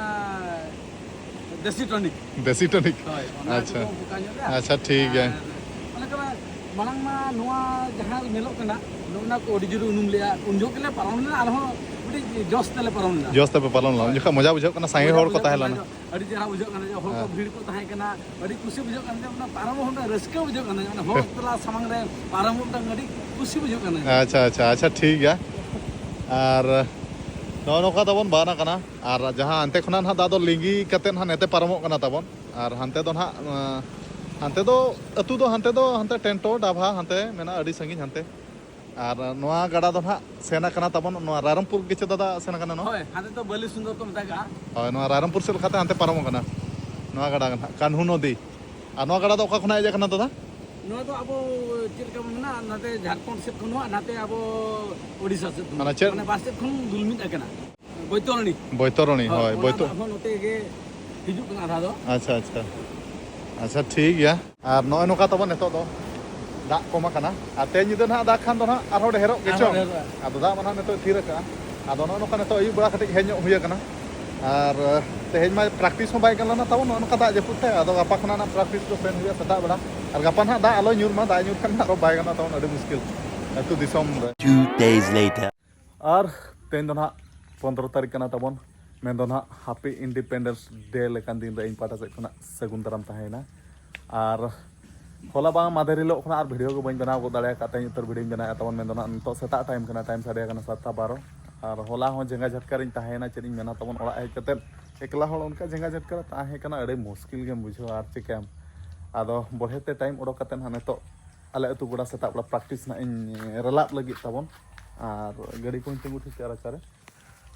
ᱫᱮᱥᱤ ᱴᱚᱱᱤᱠ᱾ ᱫᱮᱥᱤ ᱴᱚᱱᱤᱠ? ᱦᱳᱭ, ᱚᱱᱟ ᱟᱪᱪᱷᱟ᱾ ᱠᱚ ᱯᱚᱠᱟ ᱧᱚᱜ ᱞᱮᱜᱼᱟ᱾ ᱟᱪᱪᱷᱟ, ᱴᱷᱤᱠ ᱜᱮᱭᱟ᱾ ᱟᱨ ᱚᱱᱟ ᱠᱚᱨᱮ ᱢᱟᱲᱟᱝ ᱢᱟ ᱱᱚᱣᱟ ᱡᱟᱦᱟᱸ ᱧᱮᱞᱚᱜ ᱠᱟᱱᱟ, ᱱᱚᱜᱼᱚ ᱱᱟ ᱠᱚ ᱟᱹᱰᱤ ᱡᱳᱨ ᱩᱱᱩᱢ ᱞᱮᱜᱼᱟ, ᱩᱱ ᱡᱚᱦᱚᱜ ᱜᱮᱞᱮ ᱯᱟᱨᱚᱢ ᱞᱮᱱᱟ, ᱟᱨᱦᱚᱸ ᱟᱹᱰᱤ ᱡᱚᱥ ᱛᱮᱞᱮ ᱯᱟᱨᱚᱢ ᱞᱮᱱᱟ᱾ ᱡᱚᱥ ᱛᱮᱯᱮ ᱯᱟᱨᱚᱢ ᱞᱮᱱᱟ, ᱩᱱ ᱦᱳᱭ᱾ ᱡᱚᱠᱷᱚᱱ ᱢᱚᱡᱟ ᱵᱩᱡᱷᱟᱹᱜ ᱠᱟᱱᱟ, ᱥᱟᱸᱜᱮ ᱢᱚᱡᱟ ᱦᱚᱲ ᱠᱚ ᱵᱩᱡᱷᱟᱹᱜ ᱛᱟᱦᱮᱸ ᱠᱟᱱᱟ, ᱞᱮᱱᱟ᱾ ᱟᱹᱰᱤ ᱪᱮᱦᱨᱟ ᱵᱩᱡᱷᱟᱹᱜ ᱠᱟᱱᱟ, ᱡᱮ ᱦᱚᱲ ᱠᱚ ᱦᱮᱸ᱾ ᱵᱷᱤᱲ ᱠᱚ ᱛᱟᱦᱮᱸ ᱠᱟᱱᱟ, ᱟᱹᱰᱤ ᱠᱩᱥᱤ ᱵᱩᱡᱷᱟᱹᱜ ᱠᱟᱱᱟ, ᱡᱮ ᱚᱱᱟ ᱯᱟᱨᱚᱢ ᱦᱚᱸ ᱢᱤᱫᱴᱟᱝ ᱨᱟᱹᱥᱠᱟᱹ ᱵᱩᱡᱷᱟᱹᱜ ᱠᱟᱱᱟ, ᱡᱮ ᱚᱱᱟ ᱦᱚᱲ ᱛᱟᱞᱟ ᱥᱟᱢᱟᱝ ᱨᱮ ᱯᱟᱨᱚᱢ ᱦᱚᱸ ᱢᱤᱫᱴᱟᱝ ᱟᱹᱰᱤ ᱠᱩᱥᱤ ᱵᱩᱡᱷᱟᱹᱜ ᱠᱟᱱᱟ᱾ ᱟᱪᱪᱷᱟ, ᱟᱪᱪᱷᱟ, ᱴᱷᱤᱠ ᱜᱮᱭᱟ᱾ ᱟᱨ ᱱᱚᱜᱼᱚ ᱱᱚᱝᱠᱟ ᱛᱟᱵᱚᱱ ᱵᱟᱱ ᱟᱠᱟᱱᱟ, ᱟᱨ ᱡᱟᱦᱟᱸ ᱦᱟᱱᱛᱮ ᱠᱷᱚᱱᱟᱜ ᱱᱟᱦᱟᱜ ᱫᱟᱜ ᱫᱚ ᱞᱤᱸᱜᱤ ᱠᱟᱛᱮᱫ ᱱᱟᱦᱟᱜ ᱱᱮᱛᱮ ᱯᱟᱨᱚᱢᱚᱜ ᱠᱟᱱᱟ ᱛᱟᱵᱚᱱ, ᱟᱨ ᱦᱟᱱᱛᱮ ᱫᱚ ᱱᱟᱦᱟᱜ, ᱟᱸ, ᱦᱟᱱᱛᱮ ᱫᱚ ᱟᱹᱛᱩ ᱫᱚ ᱦᱟᱱᱛᱮ ᱫᱚ ᱦᱟᱱᱛᱮ ᱴᱮᱱᱴᱳ ᱰᱟᱵᱷᱟ ᱦᱟᱱᱛᱮ ᱢᱮᱱᱟᱜᱼᱟ, ᱟᱹᱰᱤ ᱥᱟᱺᱜᱤᱧ ᱦᱟᱱᱛᱮ᱾ ᱟᱨ ᱱᱚᱣᱟ ᱜᱟᱰᱟ ᱫᱚ ᱱᱟᱦᱟᱜ ᱥᱮᱱ ᱟᱠᱟᱱᱟ ᱛᱟᱵᱚᱱ ᱱᱚᱣᱟ ᱨᱟᱭᱨᱚᱝᱯᱩᱨ ᱜᱮ ᱪᱮ ᱫᱟᱫᱟ ᱥᱮᱱ ᱟᱠᱟᱱᱟ ᱱᱚᱣᱟ? ᱦᱳᱭ, ᱦᱟᱱᱛᱮ ᱫᱚ ᱵᱟᱹᱞᱤ ᱥᱩᱱᱫᱚᱨ ᱠᱚ ᱢᱮᱛᱟᱜᱟᱜᱼᱟ᱾ ᱦᱳᱭ, ᱱᱚᱣᱟ ᱨᱟᱭᱨᱚᱝᱯᱩᱨ ᱥᱮᱫ ᱞᱮᱠᱟᱛᱮ ᱦᱟᱱᱛᱮ ᱯᱟᱨᱚᱢ ᱟᱠᱟᱱᱟ ᱱᱚᱣᱟ ᱜᱟᱰᱟ ᱜᱮ ᱱᱟᱦᱟᱜ, ᱠᱟᱱᱦᱩ ᱱᱚᱫᱤ᱾ ᱟᱨ ᱱᱚᱣᱟ ᱜᱟᱰᱟ ᱫᱚ ᱚᱠᱟ ᱠᱷᱚᱱᱟᱜ ᱦᱮᱡ ᱟᱠᱟᱱᱟ ᱫᱟᱫᱟ? ᱱᱚᱣᱟ ᱫᱚ ᱟᱵᱚ ᱪᱮᱫ ᱞᱮᱠᱟ ᱵᱚᱱ ᱢᱮᱱᱟ, ᱱᱟᱛᱮ ᱡᱷᱟᱲᱠᱷᱚᱸᱰ ᱥᱮᱫ ᱠᱷᱚᱱ ᱱᱚᱣᱟ, ᱱᱟᱛᱮ ᱟᱵᱚ ᱳᱰᱤᱥᱟ ᱥᱮᱫ ᱠᱷᱚᱱ, ᱢᱟᱱᱮ ᱪᱮᱫ? ᱢᱟᱱᱮ ᱵᱟᱨ ᱥᱮᱫ ᱠᱷᱚᱱ ᱫᱩᱞ ᱢᱤᱫ ᱟᱠᱟᱱᱟ᱾ ᱵᱳᱭᱛᱚᱨᱚᱬᱤ᱾ ᱵᱳᱭᱛᱚᱨᱚᱬᱤ, ᱦᱳᱭ, ᱦᱳᱭ, ᱚᱱᱟ ᱵᱳᱭᱛᱚ-, ᱫᱟᱜ ᱦᱚᱸ ᱱᱚᱛᱮ ᱜᱮ ᱦᱤᱡᱩᱜ ᱠᱟᱱᱟ ᱟᱫᱷᱟ ᱫᱚ᱾ ᱟᱪᱪᱷᱟ, ᱟᱪᱪᱷᱟ᱾ ᱟᱪᱪᱷᱟ, ᱴᱷᱤᱠ ᱜᱮᱭᱟ᱾ ᱟᱨ ᱱᱚᱜᱼᱚᱭ ᱱᱚᱝᱠᱟ ᱛᱟᱵᱚᱱ ᱱᱤᱛᱚᱜ ᱫᱚ ᱫᱟᱜ ᱠᱚᱢ ᱟᱠᱟᱱᱟ᱾ ᱟᱨ ᱛᱮᱦᱮᱧ ᱧᱤᱫᱟᱹ ᱱᱟᱦᱟᱜ ᱫᱟᱜ ᱠᱷᱟᱱ ᱫᱚ ᱱᱟᱦᱟᱜ ᱟᱨᱦᱚᱸ ᱰᱷᱮᱨᱚᱜ ᱜᱮ ᱟᱨᱦᱚᱸ ᱪᱚᱝ? ᱰᱷᱮᱨᱚᱜᱼᱟ᱾ ᱟᱫᱚ ᱫᱟᱜ ᱢᱟ ᱱᱟᱦᱟᱜ ᱱᱤᱛᱚᱜ ᱛᱷᱤᱨ ᱟᱠᱟᱜᱼᱟ᱾ ᱟᱫᱚ ᱱᱚᱜᱼᱚ ᱱᱚᱝᱠᱟ ᱱᱤᱛᱚᱜ ᱟᱹᱭᱩᱵ ᱵᱮᱲᱟ ᱠᱟᱹᱴᱤᱡ ᱦᱮᱡ ᱧᱚᱜ ᱦᱩᱭ ᱟᱠᱟᱱᱟ᱾ ᱟᱨ, ᱮ, ᱛᱮᱦᱮᱧ ᱢᱟ practice ᱦᱚᱸ ᱵᱟᱭ ᱜᱟᱱ ᱞᱮᱱᱟ ᱛᱟᱵᱚᱱ ᱱᱚᱜᱼᱚ ᱱᱚᱝᱠᱟ ᱫᱟᱜ ᱡᱟᱹᱯᱩᱫ ᱛᱮ᱾ ᱟᱫᱚ ᱜᱟᱯᱟ ᱠᱷᱚᱱᱟᱜ ᱱᱟᱦᱟᱜ practice ᱫᱚ ᱥᱮᱱ ᱦᱩᱭᱩᱜᱼᱟ ᱥᱮᱛᱟᱜ ᱵᱮᱲᱟ᱾ ᱟᱨ ᱜᱟᱯᱟ ᱱᱟᱦᱟᱜ ᱫᱟᱜ ᱟᱞᱚᱭ ᱧᱩᱨ ᱢᱟ, ᱫᱟᱜ ᱧᱩᱨ ᱠᱷᱟᱱ ᱟᱨᱚ ᱵᱟᱭ ᱜᱟᱱᱚᱜᱼᱟ ᱛᱟᱵᱚᱱ, ᱟᱹᱰᱤ ᱢᱩᱥᱠᱤᱞ ᱟᱹᱛᱩ ᱫᱤᱥᱚᱢ ᱨᱮ᱾ Two days later. ᱟᱨ ᱛᱮᱦᱮᱧ ᱫᱚ ᱱᱟᱦᱟᱜ ᱯᱚᱱᱫᱽᱨᱚ ᱛᱟᱹᱨᱤᱠᱷ ᱠᱟᱱᱟ ᱛᱟᱵᱚᱱ, ᱢᱮᱱᱫᱚ ᱱᱟᱦᱟᱜ Happy Independence Day ᱞᱮᱠᱟᱱ ᱫᱤᱱ ᱨᱮ ᱤᱧ ᱯᱟᱦᱴᱟ ᱥᱮᱫ ᱠᱷᱚᱱᱟᱜ ᱥᱟᱹᱜᱩᱱ ᱫᱟᱨᱟᱢ ᱛᱟᱦᱮᱸᱭᱮᱱᱟ᱾ ᱟᱨ ᱦᱚᱞᱟ ᱵᱟᱝ ᱢᱟᱫᱷᱮᱨ ᱦᱤᱞᱳᱜ ᱠᱷᱚᱱᱟᱜ ᱟᱨ video ᱜᱮ ᱵᱟᱹᱧ ᱵᱮᱱᱟᱣ ᱜᱚᱫ ᱫᱟᱲᱮ ᱟᱠᱟᱫ, ᱛᱮᱦᱮᱧ ᱩᱛᱟᱹᱨ video ᱧ ᱵᱮᱱᱟᱣᱮᱫᱼᱟ ᱛᱟᱵᱚᱱ, ᱢᱮᱱᱫᱚ ᱱᱟᱦᱟᱜ ᱱᱤᱛᱚᱜ ᱥᱮᱛᱟᱜ time ᱠᱟᱱᱟ, time ᱥᱟᱰᱮ ᱟᱠᱟᱱᱟ ᱥᱟᱛᱴᱟ ᱵᱟᱨᱚ᱾ ᱟᱨ ᱦᱚᱞᱟ ᱦᱚᱸ ᱡᱷᱮᱸᱜᱟ ᱡᱷᱟᱴᱠᱟ ᱨᱤᱧ ᱛᱟᱦᱮᱸᱭᱮᱱᱟ, ᱪᱮᱫ ᱤᱧ ᱢᱮᱱᱟ ᱛᱟᱵᱚᱱ, ᱚᱲᱟᱜ ᱦᱮᱡ ᱠᱟᱛᱮᱫ ᱮᱠᱞᱟ ᱦᱚᱲ ᱚᱱᱠᱟ ᱡᱷᱮᱸᱜᱟ ᱡᱷᱟᱴᱠᱟ ᱨᱮ ᱛᱟᱦᱮᱸ ᱠᱟᱱᱟ ᱟᱹᱰᱤ ᱢᱩᱥᱠᱤᱞ ᱜᱮᱢ ᱵᱩᱡᱷᱟᱹᱣᱟ, ᱟᱨ ᱪᱤᱠᱟᱹᱭᱟᱢ᱾ ᱟᱫᱚ ᱵᱚᱲᱦᱮ ᱛᱮ time ᱚᱰᱚᱠ ᱠᱟᱛᱮᱫ ᱱᱟᱦᱟᱜ ᱱᱤᱛᱚᱜ ᱟᱞᱮ ᱟᱹᱛᱩ ᱜᱚᱰᱟ ᱥᱮᱛᱟᱜ ᱵᱮᱲᱟ ᱯᱨᱮᱠᱴᱤᱥ ᱱᱟᱜ ᱤᱧ ᱨᱮᱞᱟᱫ ᱞᱟᱹᱜᱤᱫ ᱛᱟᱵᱚᱱ᱾ ᱟᱨ ᱜᱟᱹᱰᱤ ᱠᱚᱧ ᱛᱤᱸᱜᱩ ᱴᱷᱤᱠ ᱠᱮᱜᱼᱟ ᱨᱟᱪᱟᱨᱮ᱾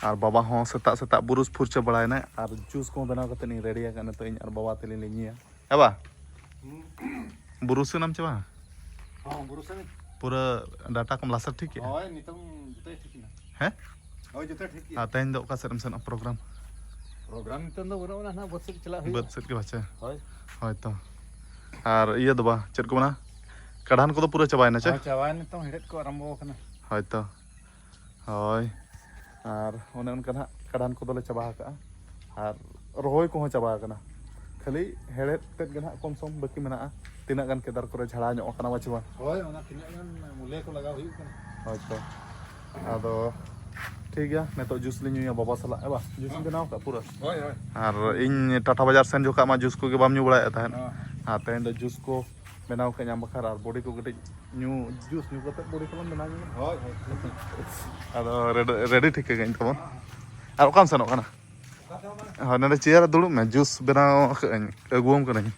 ᱟᱨ ᱵᱟᱵᱟ ᱦᱚᱸ ᱥᱮᱛᱟᱜ ᱥᱮᱛᱟᱜ ᱵᱩᱨᱩᱥ ᱯᱷᱩᱨᱪᱟᱹ ᱵᱟᱲᱟᱭᱮᱱᱟᱭ ᱟᱨ ᱡᱩᱥ ᱠᱚᱦᱚᱸ ᱵᱮᱱᱟᱣ ᱠᱟᱛᱮ ᱤᱧ ᱨᱮᱰᱤ ᱟᱠᱟᱫ, ᱱᱤᱛᱚᱜ ᱤᱧ ᱟᱨ ᱵᱟᱵᱟ ᱛᱮᱞᱤᱧ ᱞᱮ ᱧᱩᱭᱟ᱾ ᱦᱮᱸ ᱵᱟ? ᱵᱩᱨᱩᱥ ᱮᱱᱟᱢ ᱪᱮ ᱵᱟᱝ? ᱦᱚᱸ, ᱵᱩᱨᱩᱥ ᱮᱱᱟᱹᱧ᱾ ᱯᱩᱨᱟᱹ ᱰᱟᱴᱟ ᱠᱚᱢ ᱞᱟᱥᱮᱨ ᱴᱷᱤᱠ ᱠᱮᱜᱼᱟ? ᱦᱳᱭ, ᱱᱤᱛᱚᱝ ᱡᱚᱛᱚᱭ ᱴᱷᱤᱠ ᱮᱱᱟ᱾ ᱦᱮᱸ? ᱦᱳᱭ, ᱡᱚᱛᱚᱭ ᱴᱷᱤᱠ ᱜᱮᱭᱟ᱾ ᱟᱨ ᱛᱮᱦᱮᱧ ᱫᱚ ᱚᱠᱟ ᱥᱮᱫ ᱮᱢ ᱥᱮᱱᱚᱜᱼᱟ ᱯᱨᱳᱜᱨᱟᱢ? ᱯᱨᱳᱜᱨᱟᱢ ᱱᱤᱛᱚᱝ ᱫᱚ ᱵᱟᱹᱱᱩᱜ ᱟᱱᱟ, ᱱᱟᱦᱟᱜ ᱵᱟᱹᱫᱽ ᱥᱮᱫ ᱪᱟᱞᱟᱜ ᱦᱩᱭᱩᱜᱼᱟ᱾ ᱵᱟᱹᱫᱽ ᱥᱮᱫ ᱜᱮ ᱯᱟᱪᱮ? ᱦᱳᱭ᱾ ᱦᱳᱭ ᱛᱚ᱾ ᱟᱨ ᱤᱭᱟᱹ ᱫᱚ ᱵᱟ, ᱪᱮᱫ ᱠᱚ ᱢᱮᱱᱟ? ᱠᱟᱰᱷᱟᱱ ᱠᱚᱫᱚ ᱯᱩᱨᱟᱹ ᱪᱟᱵᱟᱭᱮᱱᱟ ᱪᱮ? ᱦᱳᱭ, ᱪᱟᱵᱟᱭᱮᱱ, ᱱᱤᱛᱚᱝ ᱦᱮᱲᱦᱮᱫ ᱠᱚ ᱟᱨᱟᱢᱵᱚ ᱟᱠᱟᱱᱟ᱾ ᱦᱳᱭ ᱛᱚ᱾ ᱦᱳᱭ᱾ ᱟᱨ ᱚᱱᱮ ᱚᱱᱠᱟ ᱱᱟᱦᱟᱜ ᱠᱟᱰᱷᱟᱱ ᱠᱚᱫᱚᱞᱮ ᱪᱟᱵᱟ ᱟᱠᱟᱜᱼᱟ᱾ ᱟᱨ ᱨᱚᱦᱚᱭ ᱠᱚᱦᱚᱸ ᱪᱟᱵᱟ ᱟᱠᱟᱱᱟ᱾ ᱠᱷᱟᱹᱞᱤ ᱦᱮᱲᱦᱮᱫ ᱛᱮᱫ ᱜᱮ ᱱᱟᱦᱟᱜ ᱠᱚᱢ ᱥᱚᱢ ᱵᱟᱹᱠᱤ ᱢᱮᱱᱟᱜᱼᱟ᱾ ᱛᱤᱱᱟᱹᱜ ᱜᱟᱱ ᱠᱮᱫᱟᱨ ᱠᱚᱨᱮ ᱡᱷᱟᱲᱟᱣ ᱧᱚᱜ ᱟᱠᱟᱱᱟ ᱵᱟᱪᱮ ᱵᱟᱝ? ᱦᱳᱭ, ᱚᱱᱟ ᱛᱤᱱᱟᱹᱜ ᱜᱟᱱ ᱢᱩᱞᱭᱟᱹ ᱠᱚ ᱞᱟᱜᱟᱣ ᱦᱩᱭᱩᱜ ᱠᱟᱱᱟ᱾ ᱦᱳᱭ ᱛᱚ᱾ ᱟᱫᱚ ᱴᱷᱤᱠ ᱜᱮᱭᱟ, ᱱᱤᱛᱚᱜ ᱡᱩᱥ ᱞᱮ ᱧᱩᱭᱟ ᱵᱟᱵᱟ ᱥᱟᱞᱟᱜ, ᱦᱮᱸ ᱵᱟ? ᱡᱩᱥ ᱤᱧ ᱵᱮᱱᱟᱣ ᱟᱠᱟᱫ ᱯᱩᱨᱟᱹ᱾ ᱦᱳᱭ, ᱦᱳᱭ᱾ ᱟᱨ ᱤᱧ ᱴᱟᱴᱟ ᱵᱟᱡᱟᱨ ᱥᱮᱱ ᱡᱚᱠᱷᱟᱜ ᱢᱟ ᱡᱩᱥ ᱠᱚᱜᱮ ᱵᱟᱢ ᱧᱩ ᱵᱟᱲᱟᱭᱮᱫ ᱛᱟᱦᱮᱸᱫ᱾ ᱦᱮᱸ᱾ ᱟᱨ ᱛᱮᱦᱮᱧ ᱫᱚ ᱡᱩᱥ ᱠᱚ ᱵᱮᱱᱟᱣ ᱠᱟᱜ ᱧᱟᱢ ᱵᱟᱠᱷᱟᱨ ᱟᱨ ᱵᱚᱰᱤ ᱠᱚ ᱠᱟᱹᱴᱤᱡ ᱧᱩ, ᱡᱩᱥ ᱧᱩ ᱠᱟᱛᱮ ᱵᱚᱰᱤ ᱠᱚᱞᱟᱝ ᱵᱮᱱᱟᱣ ᱧᱚᱜᱟ᱾ ᱦᱳᱭ, ᱦᱳᱭ, ᱴᱷᱤᱠ ᱜᱮᱭᱟ᱾ ᱟᱫᱚ ᱨᱮᱰᱤ, ᱨᱮᱰᱤ ᱴᱷᱤᱠ ᱠᱟᱹᱧ ᱛᱟᱵᱚᱱ᱾ ᱟᱨ ᱚᱠᱟᱢ ᱥᱮᱱᱚᱜ ᱠᱟᱱᱟ? ᱚᱠᱟ ᱛᱮᱦᱚᱸ ᱵᱟᱝ᱾ ᱦᱳᱭ, ᱱᱚᱰᱮ ᱪᱮᱭᱟᱨ ᱨᱮ ᱫᱩᱲᱩᱵ ᱢᱮ, ᱡᱩᱥ ᱵᱮᱱᱟᱣ ᱠᱟᱜ ᱟᱹᱧ, ᱟᱹᱜᱩᱣᱟᱢ ᱠᱟᱹᱱᱟᱹᱧ᱾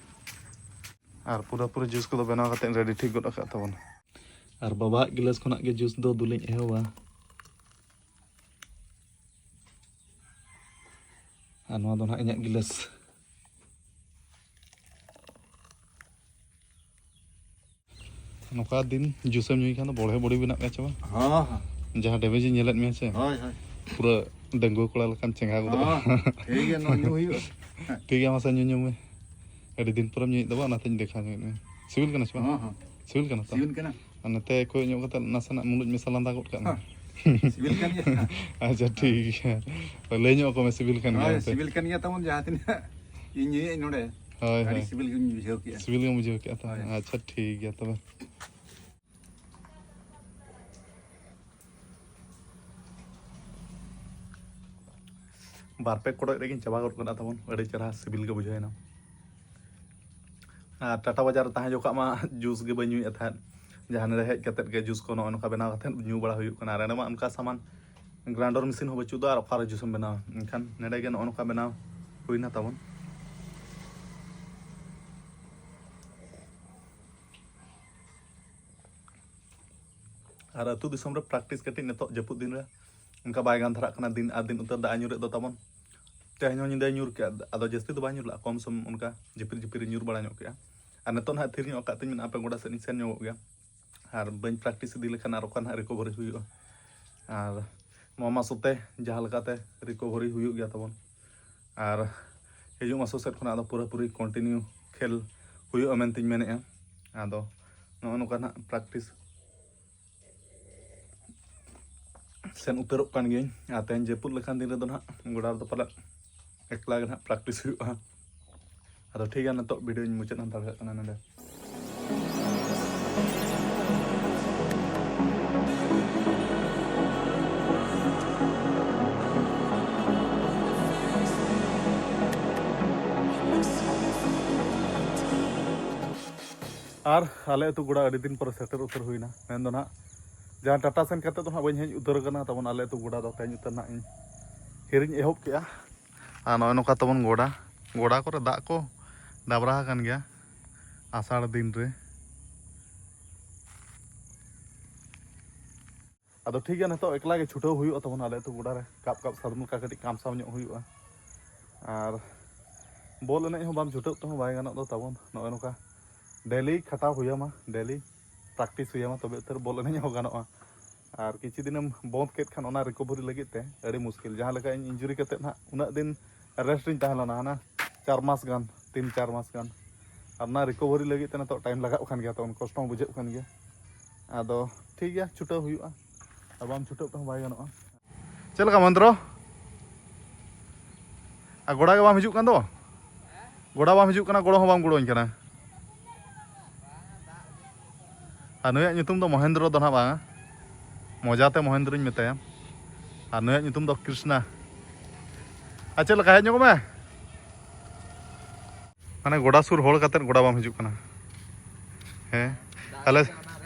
ᱟᱨ ᱯᱩᱨᱟᱹ ᱯᱩᱨᱤ ᱡᱩᱥ ᱠᱚᱫᱚ ᱵᱮᱱᱟᱣ ᱠᱟᱛᱮ ᱨᱮᱰᱤ ᱴᱷᱤᱠ ᱜᱚᱫ ᱟᱠᱟᱫ ᱛᱟᱵᱚᱱᱟ᱾ ᱟᱨ ᱵᱟᱵᱟᱣᱟᱜ ᱜᱤᱞᱟᱹᱥ ᱠᱷᱚᱱᱟᱜ ᱜᱮ ᱡᱩᱥ ᱫᱚ ᱫᱩᱞᱤᱧ ᱮᱦᱚᱵᱟ᱾ ᱟᱨ ᱱᱚᱣᱟ ᱫᱚ ᱱᱟᱦᱟᱜ ᱤᱧᱟᱹᱜ ᱜᱤᱞᱟᱹᱥ᱾ ᱱᱚᱝᱠᱟ ᱫᱤᱱ ᱡᱩᱥᱮᱢ ᱧᱩᱭ ᱠᱷᱟᱱ ᱫᱚ ᱵᱚᱲᱦᱮ ᱵᱚᱰᱤ ᱵᱮᱱᱟᱜ ᱢᱮᱭᱟ ᱪᱮ ᱵᱟᱝ? ᱦᱚᱸ, ᱦᱚᱸ᱾ ᱡᱟᱦᱟᱸ ᱰᱮᱢᱮᱡᱽ ᱤᱧ ᱧᱮᱞᱮᱫ ᱢᱮᱭᱟ ᱥᱮ, ᱦᱳᱭ, ᱦᱳᱭ᱾ ᱯᱩᱨᱟᱹ ᱰᱟᱺᱜᱩᱣᱟᱹ ᱠᱚᱲᱟ ᱞᱮᱠᱟᱢ ᱪᱮᱸᱜᱷᱟ ᱜᱚᱫᱚᱜᱼᱟ᱾ ᱦᱚᱸ, ᱴᱷᱤᱠ ᱜᱮᱭᱟ, ᱱᱚᱣᱟ ᱧᱩ ᱦᱩᱭᱩᱜᱼᱟ᱾ ᱴᱷᱤᱠ ᱜᱮᱭᱟ, ᱢᱟᱥᱮ ᱧᱩ ᱧᱩ ᱢᱮ᱾ ᱟᱹᱰᱤ ᱫᱤᱱ ᱯᱚᱨᱮᱢ ᱧᱩᱭᱮᱫ ᱫᱚ ᱵᱟᱝ, ᱚᱱᱟᱛᱮᱧ ᱫᱮᱠᱷᱟᱣ ᱧᱚᱜᱮᱫ ᱢᱮᱭᱟ᱾ ᱥᱤᱵᱤᱞ ᱠᱟᱱᱟ ᱥᱮ ᱵᱟᱝ? ᱦᱚᱸ, ᱦᱚᱸ᱾ ᱥᱤᱵᱤᱞ ᱠᱟᱱᱟ ᱛᱚ? ᱥᱤᱵᱤᱞ ᱠᱟᱱᱟ᱾ ᱟᱨ ᱱᱚᱛᱮ ᱠᱚᱭᱚᱜ ᱧᱚᱜ ᱠᱟᱛᱮ ᱱᱟᱥᱮᱱᱟᱜ ᱢᱩᱞᱩᱡ ᱢᱮᱥᱟ ᱞᱟᱸᱫᱟ ᱜᱚᱫ ᱠᱟᱜ ᱢᱮ᱾ ᱦᱚᱸ, ᱥᱤᱵᱤᱞ ᱠᱟᱱ ᱜᱮᱭᱟ᱾ ᱟᱪᱪᱷᱟ, ᱴᱷᱤᱠ ᱜᱮᱭᱟ᱾ ᱞᱟᱹᱭ ᱧᱚᱜ ᱟᱠᱚ ᱢᱮ, ᱥᱤᱵᱤᱞ ᱠᱟᱱ ᱦᱳᱭ, ᱜᱮᱭᱟ ᱢᱮᱱᱛᱮ᱾ ᱥᱤᱵᱤᱞ ᱠᱟᱱ ᱜᱮᱭᱟ ᱛᱟᱵᱚᱱ, ᱡᱟᱦᱟᱸ ᱛᱤᱱᱟᱹᱜ ᱤᱧ ᱧᱩᱭᱮᱫ ᱱᱚᱰᱮ᱾ ᱦᱳᱭ, ᱟᱹᱰᱤ ᱦᱳᱭ᱾ ᱥᱤᱵᱤᱞ ᱜᱤᱧ ᱵᱩᱡᱷᱟᱹᱣ ᱠᱮᱜᱼᱟ᱾ ᱥᱤᱵᱤᱞ ᱜᱮᱢ ᱵᱩᱡᱷᱟᱹᱣ ᱠᱮᱜᱼᱟ ᱛᱚ? ᱦᱳᱭ᱾ ᱟᱪᱪᱷᱟ, ᱴᱷᱤᱠ ᱜᱮᱭᱟ ᱛᱚᱵᱮ᱾ ᱵᱟᱨ ᱯᱮ ᱠᱚᱴᱚᱡ ᱨᱮᱜᱮᱧ ᱪᱟᱵᱟ ᱜᱚᱫ ᱠᱟᱫᱟ ᱛᱟᱵᱚᱱ, ᱟᱹᱰᱤ ᱪᱮᱨᱦᱟ ᱥᱤᱵᱤᱞ ᱜᱮ ᱵᱩᱡᱷᱟᱹᱣᱮᱱᱟ᱾ ᱟᱨ ᱴᱟᱴᱟ ᱵᱟᱡᱟᱨ ᱨᱮ ᱛᱟᱦᱮᱸ ᱡᱚᱠᱷᱟᱜ ᱢᱟ ᱡᱩᱥ ᱜᱮ ᱵᱟᱹᱧ ᱧᱩᱭᱮᱫ ᱛᱟᱦᱮᱸᱫ, ᱡᱟᱦᱟᱸ ᱱᱚᱰᱮ ᱦᱮᱡ ᱠᱟᱛᱮᱫ ᱜᱮ ᱡᱩᱥ ᱠᱚ ᱱᱚᱜᱼᱚ ᱱᱚᱝᱠᱟ ᱵᱮᱱᱟᱣ ᱠᱟᱛᱮᱫ ᱧᱩ ᱵᱟᱲᱟ ᱦᱩᱭᱩᱜ ᱠᱟᱱᱟ᱾ ᱟᱨ ᱮᱸᱰᱮ ᱢᱟ ᱚᱱᱠᱟ ᱥᱟᱢᱟᱱ ᱜᱨᱟᱭᱮᱱᱰᱟᱨ ᱢᱮᱥᱤᱱ ᱦᱚᱸ ᱵᱟᱹᱪᱩᱜ ᱫᱚ, ᱟᱨ ᱚᱠᱟᱨᱮ ᱡᱩᱥᱮᱢ ᱵᱮᱱᱟᱣᱟ? ᱮᱱᱠᱷᱟᱱ ᱱᱚᱰᱮ ᱜᱮ ᱱᱚᱜᱼᱚ ᱱᱚᱝᱠᱟ ᱵᱮᱱᱟᱣ ᱦᱩᱭᱱᱟ ᱛᱟᱵᱚᱱ᱾ ᱟᱨ ᱟᱹᱛᱩ ᱫᱤᱥᱚᱢ ᱨᱮ ᱯᱨᱮᱠᱴᱤᱥ ᱠᱟᱹᱴᱤᱡ ᱱᱤᱛᱚᱜ ᱡᱟᱹᱯᱩᱫ ᱫᱤᱱ ᱨᱮ ᱚᱱᱠᱟ ᱵᱟᱭ ᱜᱟᱱ ᱫᱷᱟᱨᱟᱜ ᱠᱟᱱᱟ, ᱫᱤᱱ ᱟᱨ ᱫᱤᱱ ᱩᱛᱟᱹᱨ ᱫᱟᱜ ᱮ ᱧᱩᱨᱮᱫ ᱫᱚ ᱛᱟᱵᱚᱱ᱾ ᱛᱮᱦᱮᱧ ᱦᱚᱸ ᱧᱤᱫᱟᱹᱭ ᱧᱩᱨ ᱠᱮᱜᱼᱟ, ᱟᱫᱚ ᱡᱟᱹᱥᱛᱤ ᱫᱚ ᱵᱟᱭ ᱧᱩᱨ ᱞᱮᱜᱼᱟ, ᱠᱚᱢ ᱥᱚᱢ ᱚᱱᱠᱟ ᱡᱷᱤᱯᱤᱨ ᱡᱷᱤᱯᱤᱨ ᱮ ᱧᱩᱨ ᱵᱟᱲᱟ ᱧᱚᱜ ᱠᱮᱜᱼᱟ᱾ ᱟᱨ ᱱᱤᱛᱚᱜ ᱱᱟᱦᱟᱜ ᱛᱷᱤᱨ ᱧᱚᱜ ᱟᱠᱟᱫ ᱛᱤᱧ ᱢᱮᱱᱟ, ᱦᱟᱯᱮ ᱜᱚᱰᱟ ᱥᱮᱫ ᱤᱧ ᱥᱮᱱ ᱧᱚᱜᱚᱜ ᱜᱮᱭᱟ᱾ ᱟᱨ ᱵᱟᱹᱧ ᱯᱨᱮᱠᱴᱤᱥ ᱤᱫᱤ ᱞᱮᱠᱷᱟᱱ ᱟᱨ ᱚᱠᱟ ᱱᱟᱦᱟᱜ ᱨᱤᱠᱳᱵᱷᱟᱨᱤ ᱦᱩᱭᱩᱜᱼᱟ? ᱟᱨ ᱱᱚᱣᱟ ᱢᱟ ᱥᱚᱛᱮ ᱡᱟᱦᱟᱸ ᱞᱮᱠᱟᱛᱮ ᱨᱤᱠᱳᱵᱷᱟᱨᱤ ᱦᱩᱭᱩᱜ ᱜᱮᱭᱟ ᱛᱟᱵᱚᱱ᱾ ᱟᱨ ᱦᱤᱡᱩᱜ ᱢᱟᱥᱚ ᱥᱮᱫ ᱠᱷᱚᱱᱟᱜ ᱟᱫᱚ ᱯᱩᱨᱟᱹᱯᱩᱨᱤ ᱠᱚᱱᱴᱤᱱᱤᱭᱩ ᱠᱷᱮᱞ ᱦᱩᱭᱩᱜᱼᱟ ᱢᱮᱱᱛᱮᱧ ᱢᱮᱱᱮᱫᱼᱟ᱾ ᱟᱫᱚ ᱱᱚᱜᱼᱚ ᱱᱚᱝᱠᱟ ᱱᱟᱦᱟᱜ ᱯᱨᱮᱠᱴᱤᱥ ᱥᱮᱱ ᱩᱛᱟᱹᱨᱚᱜ ᱠᱟᱱ ᱜᱤᱭᱟᱹᱧ᱾ ᱟᱨ ᱛᱮᱦᱮᱧ ᱡᱟᱹᱯᱩᱫ ᱞᱮᱠᱟᱱ ᱫᱤᱱ ᱨᱮᱫᱚ ᱱᱟᱦᱟᱜ ᱜᱚᱰᱟ ᱨᱮᱫᱚ ᱯᱟᱞᱮᱫ ᱮᱠᱞᱟ ᱜᱮ ᱱᱟᱦᱟᱜ ᱯᱨᱮᱠᱴᱤᱥ ᱦᱩᱭᱩᱜᱼᱟ᱾ ᱟᱫᱚ ᱴᱷᱤᱠ ᱜᱮᱭᱟ, ᱱᱤᱛᱚᱜ ᱵᱷᱤᱰᱤᱭᱳᱧ ᱢᱩᱪᱟᱹᱫ ᱦᱟᱛᱟᱲ ᱠᱟᱜ ᱠᱟᱱᱟ ᱱᱚᱰᱮ᱾ ᱟᱨ ᱟᱞᱮ ᱟᱹᱛᱩ ᱜᱚᱰᱟ ᱟᱹᱰᱤ ᱫᱤᱱ ᱯᱚᱨᱮ ᱥᱮᱴᱮᱨ ᱩᱛᱟᱹᱨ ᱦᱩᱭᱱᱟ᱾ ᱢᱮᱱᱫᱚ ᱱᱟᱦᱟᱜ ᱡᱟᱦᱟᱸ ᱴᱟᱴᱟ ᱥᱮᱱ ᱠᱟᱛᱮ ᱫᱚ ᱱᱟᱦᱟᱜ ᱵᱟᱹᱧ ᱦᱮᱡ ᱩᱛᱟᱹᱨ ᱟᱠᱟᱱᱟ, ᱛᱟᱵᱚᱱ ᱟᱞᱮ ᱟᱹᱛᱩ ᱜᱚᱰᱟ ᱫᱚ ᱛᱮᱦᱮᱧ ᱩᱛᱟᱹᱨ ᱱᱟᱦᱟᱜ ᱤᱧ ᱦᱤᱨᱤᱧ ᱮᱦᱚᱵ ᱠᱮᱜᱼᱟ᱾ ᱟᱨ ᱱᱚᱜᱼᱚᱭ ᱱᱚᱝᱠᱟ ᱛᱟᱵᱚᱱ ᱜᱚᱰᱟ, ᱜᱚᱰᱟ ᱠᱚᱨᱮ ᱫᱟᱜ ᱠᱚ ᱰᱟᱵᱽᱨᱟ ᱟᱠᱟᱱ ᱜᱮᱭᱟ ᱟᱥᱟᱲ ᱫᱤᱱ ᱨᱮ᱾ ᱟᱫᱚ ᱴᱷᱤᱠ ᱜᱮᱭᱟ, ᱱᱤᱛᱚᱜ ᱮᱠᱞᱟ ᱜᱮ ᱪᱷᱩᱴᱟᱹᱣ ᱦᱩᱭᱩᱜᱼᱟ ᱛᱟᱵᱚᱱ ᱟᱞᱮ ᱟᱹᱛᱩ ᱜᱚᱰᱟ ᱨᱮ᱾ ᱠᱟᱯ ᱠᱟᱯ ᱥᱟᱫᱚᱢ ᱞᱮᱠᱟ ᱠᱟᱹᱴᱤᱡ ᱠᱟᱢᱥᱟᱣ ᱧᱚᱜ ᱦᱩᱭᱩᱜᱼᱟ᱾ ᱟᱨ ᱵᱚᱞ ᱮᱱᱮᱡ ᱦᱚᱸ ᱵᱟᱢ ᱪᱷᱩᱴᱟᱹᱜ ᱛᱮᱦᱚᱸ ᱵᱟᱭ ᱜᱟᱱᱚᱜ ᱫᱚ ᱛᱟᱵᱚᱱ᱾ ᱱᱚᱜᱼᱚᱭ ᱱᱚᱝᱠᱟ ᱰᱮᱞᱤ ᱠᱷᱟᱴᱟᱣ ᱦᱩᱭᱟᱢᱟ, ᱰᱮᱞᱤ ᱯᱨᱮᱠᱴᱤᱥ ᱦᱩᱭᱟᱢᱟ, ᱛᱚᱵᱮ ᱩᱛᱟᱹᱨ ᱵᱚᱞ ᱮᱱᱮᱡ ᱦᱚᱸ ᱜᱟᱱᱚᱜᱼᱟ᱾ ᱟᱨ ᱠᱤᱪᱷᱩ ᱫᱤᱱᱮᱢ ᱵᱚᱱᱫ ᱠᱮᱫ ᱠᱷᱟᱱ ᱚᱱᱟ ᱨᱤᱠᱳᱵᱷᱟᱨᱤ ᱞᱟᱹᱜᱤᱫ ᱛᱮ ᱟᱹᱰᱤ ᱢᱩᱥᱠᱤᱞ᱾ ᱡᱟᱦᱟᱸ ᱞᱮᱠᱟ ᱤᱧ ᱤᱱᱡᱩᱨᱤ ᱠᱟᱛᱮᱫ ᱱᱟᱦᱟᱜ ᱩᱱᱟᱹᱜ ᱫᱤᱱ ᱨᱮᱥᱴ ᱨᱤᱧ ᱛᱟᱦᱮᱸ ᱞᱮᱱᱟ, ᱦᱟᱱᱟ ᱪᱟᱨ ᱢᱟᱥ ᱜᱟᱱ, ᱛᱤᱱ ᱪᱟᱨ ᱢᱟᱥ ᱜᱟᱱ, ᱟᱨ ᱚᱱᱟ ᱨᱤᱠᱳᱵᱷᱟᱨᱤ ᱞᱟᱹᱜᱤᱫ ᱛᱮ ᱱᱤᱛᱚᱜ ᱴᱟᱭᱤᱢ ᱞᱟᱜᱟᱜ ᱠᱟᱱ ᱜᱮᱭᱟ, ᱛᱚ ᱠᱚᱥᱴᱚ ᱦᱚᱸ ᱵᱩᱡᱷᱟᱹᱜ ᱠᱟᱱ ᱜᱮᱭᱟ᱾ ᱟᱫᱚ ᱴᱷᱤᱠ ᱜᱮᱭᱟ, ᱪᱷᱩᱴᱟᱹᱣ ᱦᱩᱭᱩᱜᱼᱟ, ᱟᱨ ᱵᱟᱢ ᱪᱷᱩᱴᱟᱹᱜ ᱛᱮᱦᱚᱸ ᱵᱟᱭ ᱜᱟᱱᱚᱜᱼᱟ᱾ ᱪᱮᱫ ᱞᱮᱠᱟ ᱢᱚᱦᱮᱱᱫᱨᱚ? ᱟᱨ ᱜᱚᱲᱟ ᱜᱮ ᱵᱟᱢ ᱦᱤᱡᱩᱜ ᱠᱟᱱ ᱫᱚ? ᱜᱚᱲᱟ ᱵᱟᱢ ᱦᱤᱡᱩᱜ ᱠᱟᱱᱟ, ᱜᱚᱲᱚ ᱦᱚᱸ ᱵᱟᱢ ᱜᱚᱲᱚᱧ ᱠᱟᱱᱟ᱾ ᱟᱨ ᱱᱩᱭᱟᱜ ᱧᱩᱛᱩᱢ ᱫᱚ ᱢᱚᱦᱮᱱᱫᱨᱚ ᱫᱚ ᱱᱟᱦᱟᱜ ᱵᱟᱝᱟ, ᱢᱚᱡᱟᱛᱮ ᱢᱚᱦᱮᱱᱫᱨᱚᱧ ᱢᱮᱛᱟᱭᱟ᱾ ᱟᱨ ᱱᱩᱭᱟᱜ ᱧᱩᱛᱩᱢ ᱫᱚ ᱠᱨᱤᱥᱱᱟ᱾ ᱟᱨ ᱪᱮᱫ ᱞᱮᱠᱟ, ᱦᱮᱡ ᱧᱚᱜᱚᱜ ᱢᱮ᱾ ᱢᱟᱱᱮ ᱜᱚᱰᱟ ᱥᱩᱨ ᱦᱚᱲ ᱠᱟᱛᱮᱫ ᱜᱚᱰᱟ ᱵᱟᱢ ᱦᱤᱡᱩᱜ ᱠᱟᱱᱟ᱾ ᱦᱮᱸ, ᱟᱞᱮ,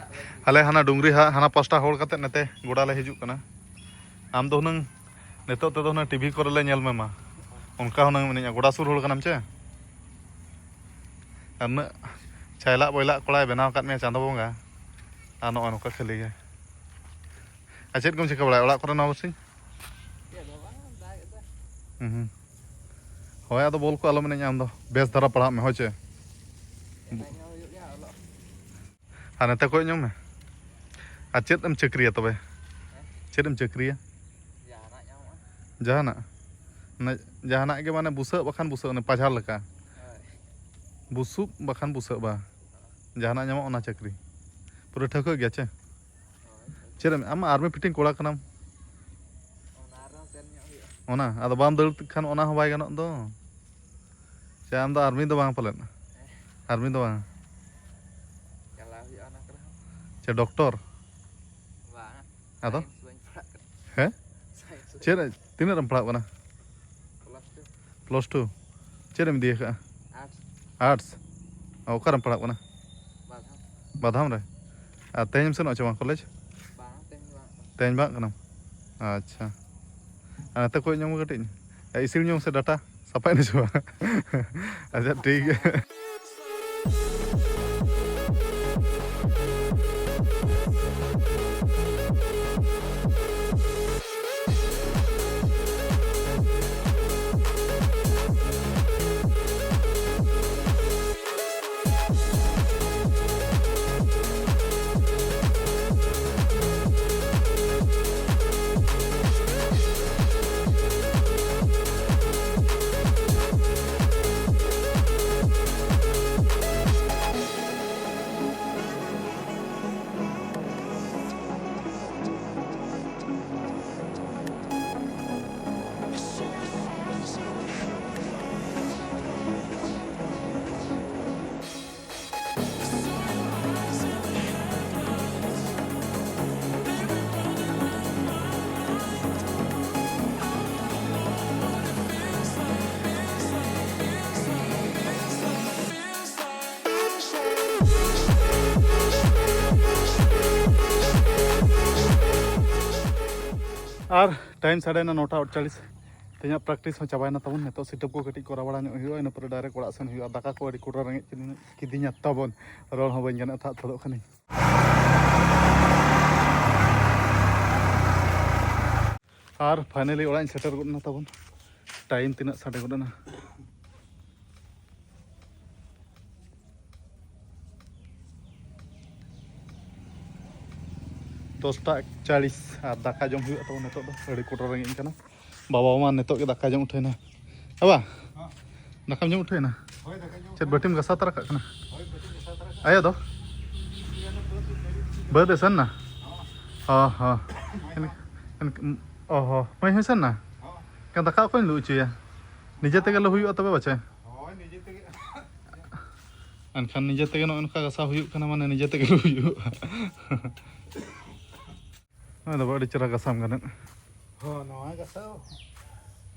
ᱟᱞᱮ ᱦᱟᱱᱟ ᱰᱩᱝᱨᱤ ᱦᱟ-, ᱦᱟᱱᱟ ᱯᱟᱥᱴᱟ ᱦᱚᱲ ᱠᱟᱛᱮᱫ ᱱᱚᱛᱮ ᱜᱚᱰᱟ ᱞᱮ ᱦᱤᱡᱩᱜ ᱠᱟᱱᱟ᱾ ᱟᱢ ᱫᱚ ᱦᱩᱱᱟᱹᱝ ᱱᱤᱛᱚᱜ ᱛᱮᱫᱚ ᱦᱩᱱᱟᱹᱝ ᱴᱤᱵᱷᱤ ᱠᱚᱨᱮ ᱞᱮ ᱧᱮᱞ ᱢᱮᱢᱟ, ᱚᱱᱠᱟ ᱦᱩᱱᱟᱹᱝ ᱢᱮᱱᱮᱫᱼᱟ᱾ ᱜᱚᱰᱟ ᱥᱩᱨ ᱦᱚᱲ ᱠᱟᱱᱟᱢ ᱪᱮ? ᱟᱨ ᱩᱱᱟᱹᱜ ᱪᱟᱭᱞᱟᱜ ᱵᱚᱭᱞᱟᱜ ᱠᱚᱲᱟᱭ ᱵᱮᱱᱟᱣ ᱟᱠᱟᱫ ᱢᱮᱭᱟ ᱪᱟᱸᱫᱚ ᱵᱚᱸᱜᱟ, ᱟᱨ ᱱᱚᱜᱼᱚᱭ ᱱᱚᱝᱠᱟ ᱠᱷᱟᱹᱞᱤ ᱜᱮ᱾ ᱟᱨ ᱪᱮᱫ ᱠᱚᱢ ᱪᱤᱠᱟᱹ ᱵᱟᱲᱟᱭᱟ ᱚᱲᱟᱜ ᱠᱚᱨᱮ ᱱᱚᱣᱟ ᱵᱟᱨᱥᱤᱧ? ᱦᱩᱸ ᱦᱩᱸ᱾ ᱦᱳᱭ, ᱟᱫᱚ ᱵᱚᱞ ᱠᱚ ᱟᱞᱚᱢ ᱮᱱᱮᱡᱼᱟ ᱟᱢ ᱫᱚ, ᱵᱮᱥ ᱫᱷᱟᱨᱟ ᱯᱟᱲᱦᱟᱜ ᱢᱮ, ᱦᱳᱭ ᱪᱮ? ᱟᱨ ᱱᱮᱛᱮ ᱠᱚᱭᱚᱜ ᱧᱚᱜ ᱢᱮ᱾ ᱟᱨ ᱪᱮᱫ ᱮᱢ ᱪᱟᱹᱠᱨᱤᱭᱟ ᱛᱚᱵᱮ? ᱪᱮᱫ ᱮᱢ ᱪᱟᱹᱠᱨᱤᱭᱟ? ᱡᱟᱦᱟᱱᱟᱜ? ᱢᱟᱱᱮ ᱡᱟᱦᱟᱱᱟᱜ ᱜᱮ, ᱢᱟᱱᱮ ᱵᱩᱥᱟᱹᱜ ᱵᱟᱠᱷᱟᱱ ᱵᱩᱥᱟᱹᱜ, ᱚᱱᱮ ᱯᱟᱡᱷᱟᱲ ᱞᱮᱠᱟ᱾ ᱵᱩᱥᱩᱵ ᱵᱟᱠᱷᱟᱱ ᱵᱩᱥᱟᱹᱜ ᱵᱟ᱾ ᱡᱟᱦᱟᱱᱟᱜ ᱧᱟᱢᱚᱜ ᱚᱱᱟ ᱪᱟᱹᱠᱨᱤ᱾ ᱯᱩᱨᱟᱹ ᱴᱷᱟᱹᱣᱠᱟᱹ ᱜᱮᱭᱟ ᱪᱮ? ᱪᱮᱫ ᱮᱢ, ᱟᱢ ᱟᱨᱢᱤ ᱯᱷᱤᱴᱤᱝ ᱠᱚᱲᱟ ᱠᱟᱱᱟᱢ᱾ ᱚᱱᱟ ᱨᱮᱦᱚᱸ ᱥᱮᱱ ᱧᱚᱜ ᱦᱩᱭᱩᱜᱼᱟ᱾ ᱚᱱᱟ ᱟᱫᱚ ᱵᱟᱢ ᱫᱟᱹᱲ ᱠᱷᱟᱱ ᱚᱱᱟ ᱦᱚᱸ ᱵᱟᱭ ᱜᱟᱱᱚᱜ ᱫᱚ᱾ ᱪᱮ ᱟᱢ ᱫᱚ ᱟᱨᱢᱤ ᱫᱚ ᱵᱟᱝ ᱯᱟᱞᱮᱫ? ᱟᱨᱢᱤ ᱫᱚ ᱵᱟᱝ᱾ ᱪᱟᱞᱟᱣ ᱦᱩᱭᱩᱜᱼᱟ ᱚᱱᱟ ᱠᱚᱨᱮ ᱦᱚᱸ᱾ ᱪᱮ ᱰᱚᱠᱴᱚᱨ? ᱵᱟᱝ᱾ ᱟᱫᱚ? Science ᱵᱟᱹᱧ ᱯᱟᱲᱦᱟᱜ ᱠᱟᱱᱟ᱾ ᱦᱮᱸ? Science ᱞᱟᱹᱜᱤᱫ᱾ ᱪᱮᱫ, ᱛᱤᱱᱟᱹᱜ ᱨᱮᱢ ᱯᱟᱲᱦᱟᱜ ᱠᱟᱱᱟ? Plus two᱾ Plus two᱾ ᱪᱮᱫ ᱮᱢ ᱤᱫᱤ ᱟᱠᱟᱫᱼᱟ? Arts᱾ Arts? ᱚᱠᱟᱨᱮᱢ ᱯᱟᱲᱦᱟᱜ ᱠᱟᱱᱟ? ᱵᱟᱫᱷᱟᱢ᱾ ᱵᱟᱫᱷᱟᱢ ᱨᱮ? ᱟᱨ ᱛᱮᱦᱮᱧ ᱮᱢ ᱥᱮᱱᱚᱜᱼᱟ ᱪᱮ ᱵᱟᱝ ᱠᱚᱞᱮᱡᱽ? ᱵᱟᱝ, ᱛᱮᱦᱮᱧ ᱫᱚ ᱵᱟᱝ᱾ ᱛᱮᱦᱮᱧ ᱵᱟᱝ ᱠᱟᱱᱟᱢ? ᱟᱪᱪᱷᱟ᱾ ᱟᱨ ᱱᱚᱛᱮ ᱠᱚᱭᱚᱜ ᱧᱚᱜ ᱢᱮ ᱠᱟᱹᱴᱤᱡ᱾ ᱮ, ᱤᱥᱤᱱ ᱧᱚᱜ ᱢᱮᱥᱮ ᱰᱟᱴᱟ᱾ ᱥᱟᱯᱷᱟᱭ ᱱᱟ ᱥᱮ ᱵᱟᱝ? ᱟᱪᱪᱷᱟ, ᱴᱷᱤᱠ ᱜᱮᱭᱟ᱾ ᱟᱨ time ᱥᱟᱰᱮᱭᱮᱱᱟ ᱱᱚᱴᱟ ᱟᱴᱪᱚᱞᱞᱤᱥ᱾ ᱛᱮᱦᱮᱧᱟᱜ practice ᱦᱚᱸ ᱪᱟᱵᱟᱭᱮᱱᱟ ᱛᱟᱵᱚᱱ᱾ ᱱᱤᱛᱚᱜ sit up ᱠᱚ ᱠᱟᱹᱴᱤᱡ ᱠᱚᱨᱟᱣ ᱵᱟᱲᱟ ᱧᱚᱜ ᱦᱩᱭᱩᱜᱼᱟ, ᱤᱱᱟᱹ ᱯᱚᱨᱮ direct ᱚᱲᱟᱜ ᱥᱮᱱ ᱦᱩᱭᱩᱜᱼᱟ᱾ ᱫᱟᱠᱟ ᱠᱚ ᱟᱹᱰᱤ ᱠᱚᱰᱨᱟ ᱨᱮᱸᱜᱮᱡ ᱠᱤᱫᱤᱧᱟ, ᱠᱤᱫᱤᱧᱟ ᱛᱟᱵᱚᱱ᱾ ᱨᱚᱲ ᱦᱚᱸ ᱵᱟᱹᱧ ᱜᱟᱱᱮᱫ ᱛᱟᱦᱮᱸᱫ, ᱛᱷᱚᱲᱚᱜ ᱠᱟᱹᱱᱟᱹᱧ᱾ ᱟᱨ finally ᱚᱲᱟᱜ ᱤᱧ ᱥᱮᱴᱮᱨ ᱜᱚᱫ ᱮᱱᱟ ᱛᱟᱵᱚᱱ᱾ ᱴᱟᱭᱤᱢ ᱛᱤᱱᱟᱹᱜ ᱥᱟᱰᱮ ᱜᱚᱫ ᱮᱱᱟ? ᱫᱚᱥᱴᱟ ᱮᱠᱪᱟᱲᱤᱥ, ᱟᱨ ᱫᱟᱠᱟ ᱡᱚᱢ ᱦᱩᱭᱩᱜᱼᱟ ᱛᱟᱵᱚᱱ ᱱᱤᱛᱚᱜ ᱫᱚ᱾ ᱟᱹᱰᱤ ᱠᱚᱴᱚᱨ ᱨᱮᱸᱜᱮᱡ ᱠᱟᱱᱟ᱾ ᱵᱟᱵᱟ ᱢᱟ ᱱᱤᱛᱚᱜ ᱜᱮ ᱫᱟᱠᱟ ᱡᱚᱢ ᱩᱴᱷᱟᱹᱭᱱᱟ᱾ ᱵᱟᱵᱟ, ᱫᱟᱠᱟᱢ ᱡᱚᱢ ᱩᱴᱷᱟᱹᱭᱱᱟ? ᱪᱮᱫ ᱵᱟᱹᱴᱤᱢ ᱜᱟᱥᱟᱣ ᱛᱟᱨᱟ ᱠᱟᱜ ᱠᱟᱱᱟ? ᱟᱭᱳ ᱫᱚ ᱵᱟᱹᱫᱽ ᱮ ᱥᱮᱱ ᱱᱟ? ᱚ ᱦᱚᱸ᱾ ᱮᱱ-, ᱮᱱ-, ᱚ ᱦᱚᱸ, ᱢᱟᱹᱭ ᱦᱚᱸᱭ ᱥᱮᱱ ᱱᱟ? ᱮᱱᱠᱷᱟᱱ ᱫᱟᱠᱟ ᱚᱠᱚᱭ ᱞᱩ ᱦᱚᱪᱚᱭᱟ? ᱱᱤᱡᱮ ᱛᱮᱜᱮ ᱞᱩ ᱦᱩᱭᱩᱜᱼᱟ ᱛᱚᱵᱮ ᱵᱟᱪᱮ? ᱮᱱᱠᱷᱟᱱ ᱱᱤᱡᱮ ᱛᱮᱜᱮ ᱱᱚᱜᱼᱚ ᱱᱚᱝᱠᱟ ᱜᱟᱥᱟᱣ ᱦᱩᱭᱩᱜ ᱠᱟᱱᱟ, ᱢᱟᱱᱮ ᱱᱤᱡᱮ ᱛᱮᱜᱮ ᱞᱩ ᱦᱩᱭᱩᱜᱼᱟ᱾ ᱱᱚᱣᱟ ᱫᱚ ᱟᱹᱰᱤ ᱪᱮᱦᱨᱟ ᱜᱟᱥᱟᱢ ᱜᱟᱱᱚᱜ᱾ ᱦᱚᱸ, ᱱᱚᱣᱟ ᱜᱟᱥᱟᱣ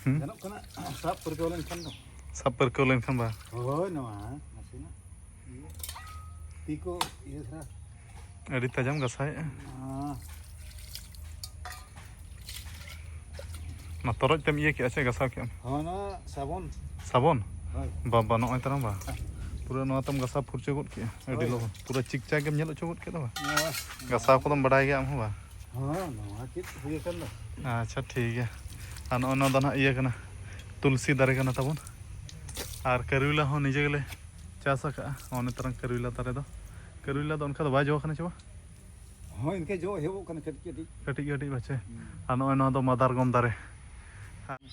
ᱦᱩᱸ? ᱜᱟᱱᱚᱜ ᱠᱟᱱᱟ, ᱥᱟᱵ ᱯᱟᱹᱨᱠᱟᱹᱣ ᱞᱮᱱᱠᱷᱟᱱ ᱫᱚ᱾ ᱥᱟᱵ ᱯᱟᱹᱨᱠᱟᱹᱣ ᱞᱮᱱᱠᱷᱟᱱ ᱵᱟ? ᱦᱳᱭ, ᱱᱚᱣᱟ ᱱᱟᱥᱮᱱᱟᱜ ᱤᱭᱟᱹ, ᱛᱤ ᱠᱚ ᱤᱭᱟᱹ ᱫᱷᱟᱨᱟ᱾ ᱟᱹᱰᱤ ᱛᱟᱡᱟᱢ ᱜᱟᱥᱟᱣᱮᱫᱼᱟ᱾ ᱦᱚᱸ᱾ ᱚᱱᱟ ᱛᱚᱨᱚᱡ ᱛᱮᱢ ᱤᱭᱟᱹ ᱠᱮᱜᱼᱟ ᱥᱮ ᱜᱟᱥᱟᱣ ᱠᱮᱜᱼᱟᱢ? ᱦᱚᱸ, ᱱᱚᱣᱟ ᱥᱟᱵᱚᱱ᱾ ᱥᱟᱵᱚᱱ? ᱦᱳᱭ᱾ ᱵᱟᱵᱟ, ᱱᱚᱜᱼᱚᱭ ᱛᱟᱨᱟᱢ ᱵᱟ᱾ ᱯᱩᱨᱟᱹ ᱱᱚᱣᱟ ᱛᱮᱢ ᱜᱟᱥᱟᱣ ᱯᱷᱩᱨᱪᱟᱹ ᱜᱚᱫ ᱠᱮᱜᱼᱟ᱾ ᱟᱹᱰᱤ ᱦᱳᱭ᱾ ᱞᱚᱜᱚᱱ᱾ ᱯᱩᱨᱟᱹ ᱪᱤᱠᱪᱟ ᱜᱮᱢ ᱧᱮᱞ ᱦᱚᱪᱚ ᱜᱚᱫ ᱠᱮᱫ ᱫᱚ ᱵᱟ᱾ ᱦᱳᱭ᱾ ᱜᱟᱥᱟᱣ ᱠᱚᱫᱚᱢ ᱵᱟᱰᱟᱭ ᱜᱮᱭᱟ ᱟᱢ ᱦᱚᱸ ᱵᱟ? ᱦᱚᱸ, ᱱᱚᱣᱟ ᱪᱮᱫ ᱦᱩᱭ ᱟᱠᱟᱱ ᱫᱚ? ᱟᱪᱪᱷᱟ, ᱴᱷᱤᱠ ᱜᱮᱭᱟ᱾ ᱟᱨ ᱱᱚᱜᱼᱚᱭ ᱱᱚᱣᱟ ᱫᱚ ᱱᱟᱦᱟᱜ ᱤᱭᱟᱹ ᱠᱟᱱᱟ, ᱛᱩᱞᱥᱤ ᱫᱟᱨᱮ ᱠᱟᱱᱟ ᱛᱟᱵᱚᱱ᱾ ᱟᱨ ᱠᱟᱹᱨᱤᱣᱞᱟ ᱦᱚᱸ ᱱᱤᱡᱮ ᱜᱮᱞᱮ ᱪᱟᱥ ᱟᱠᱟᱫᱼᱟ᱾ ᱱᱚᱜᱼᱚᱭ ᱱᱤᱛᱚᱝ ᱠᱟᱹᱨᱤᱣᱞᱟ ᱫᱟᱨᱮ ᱫᱚ, ᱠᱟᱹᱨᱤᱣᱞᱟ ᱫᱚ ᱚᱱᱠᱟ ᱫᱚ ᱵᱟᱭ ᱡᱚ ᱟᱠᱟᱱᱟ ᱪᱮ ᱵᱟ? ᱦᱳᱭ, ᱤᱱᱠᱟᱹ ᱡᱚ ᱮᱦᱚᱵᱚᱜ ᱠᱟᱱᱟ ᱠᱟᱹᱴᱤᱡ ᱠᱟᱹᱴᱤᱡ᱾ ᱠᱟᱹᱴᱤᱡ ᱠᱟᱹᱴᱤᱡ ᱵᱟᱪᱮ? ᱦᱩᱸ᱾ ᱟᱨ ᱱᱚᱜᱼᱚᱭ ᱱᱚᱣᱟ ᱫᱚ ᱢᱟᱫᱟᱨᱜᱚᱢ ᱫᱟᱨᱮ᱾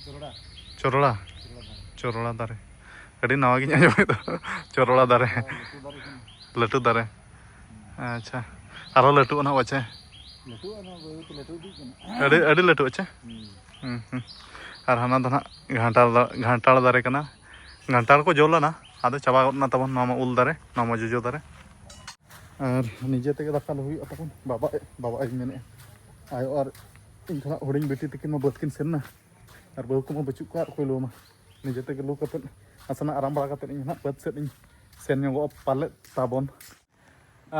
ᱪᱚᱨᱚᱲᱟ᱾ ᱪᱚᱨᱚᱲᱟ? ᱪᱚᱨᱚᱲᱟ ᱫᱟᱨᱮ᱾ ᱪᱚᱨᱚᱲᱟ ᱫᱟᱨᱮ᱾ ᱟᱹᱰᱤ ᱱᱟᱣᱟ ᱜᱤᱧ ᱟᱸᱡᱚᱢᱮᱫ ᱫᱚ᱾ ᱪᱚᱨᱚᱲᱟ ᱫᱟᱨᱮ᱾ ᱦᱳᱭ, ᱞᱟᱹᱴᱩ ᱫᱟᱨᱮ ᱠᱟᱱᱟ᱾ ᱞᱟᱹᱴᱩ ᱫᱟᱨᱮ᱾ ᱦᱩᱸ᱾ ᱟᱪᱪᱷᱟ᱾ ᱟᱨᱦᱚᱸ ᱞᱟᱹᱴᱩᱜᱼᱟ ᱱᱟᱦᱟᱜ ᱵᱟᱪᱮ? ᱞᱟᱹᱴᱩᱜᱼᱟ, ᱱᱚᱣᱟ ᱵᱟᱹᱭ ᱵᱟᱹᱭᱛᱮ ᱞᱟᱹᱴᱩ ᱤᱫᱤᱜ ᱠᱟᱱᱟ᱾ ᱟᱹᱰᱤ, ᱟᱹᱰᱤ ᱞᱟᱹᱴᱩᱜᱼᱟ ᱪᱮ? ᱦᱩᱸ᱾ ᱦᱩᱸ, ᱦᱩᱸ᱾ ᱟᱨ ᱦᱟᱱᱟ ᱫᱚ ᱱᱟᱦᱟᱜ ᱜᱷᱟᱱᱴᱟᱲ ᱫᱟ-, ᱜᱷᱟᱱᱴᱟᱲ ᱫᱟᱨᱮ ᱠᱟᱱᱟ᱾ ᱜᱷᱟᱱᱴᱟᱲ ᱠᱚ ᱡᱚ ᱞᱮᱱᱟ, ᱟᱫᱚ ᱪᱟᱵᱟ ᱜᱚᱫ ᱮᱱᱟ ᱛᱟᱵᱚᱱ᱾ ᱱᱚᱣᱟ ᱢᱟ ᱩᱞ ᱫᱟᱨᱮ, ᱱᱚᱣᱟ ᱢᱟ ᱡᱚᱡᱚ ᱫᱟᱨᱮ᱾ ᱟᱨ ᱱᱤᱡᱮ ᱛᱮᱜᱮ ᱫᱟᱠᱟ ᱞᱩ ᱦᱩᱭᱩᱜᱼᱟ ᱛᱟᱵᱚᱱ᱾ ᱵᱟᱵᱟ, ᱵᱟᱵᱟ ᱤᱧ ᱢᱮᱱᱮᱫᱼᱟ, ᱟᱭᱳ ᱟᱨ ᱤᱧ ᱠᱷᱚᱱᱟᱜ ᱦᱩᱰᱤᱧ ᱵᱤᱴᱤ ᱛᱟᱹᱠᱤᱱ ᱢᱟ ᱵᱟᱹᱫᱽ ᱠᱤᱱ ᱥᱮᱱ ᱮᱱᱟ, ᱟᱨ ᱵᱟᱹᱦᱩ ᱠᱚᱢᱟ ᱵᱟᱹᱪᱩᱜ ᱠᱚᱣᱟ, ᱟᱨ ᱚᱠᱚᱭ ᱞᱩᱣᱟᱢᱟ? ᱱᱤᱡᱮ ᱛᱮᱜᱮ ᱞᱩ ᱠᱟᱛᱮᱫ, ᱱᱟᱥᱮᱱᱟᱜ ᱟᱨᱟᱢ ᱵᱟᱲᱟ ᱠᱟᱛᱮᱫ ᱤᱧ ᱱᱟᱦᱟᱜ ᱵᱟᱹᱫᱽ ᱥᱮᱫ ᱤᱧ ᱥᱮᱱ ᱧᱚᱜᱚᱜᱼᱟ ᱯᱟᱞᱮᱫ ᱛᱟᱵᱚᱱ᱾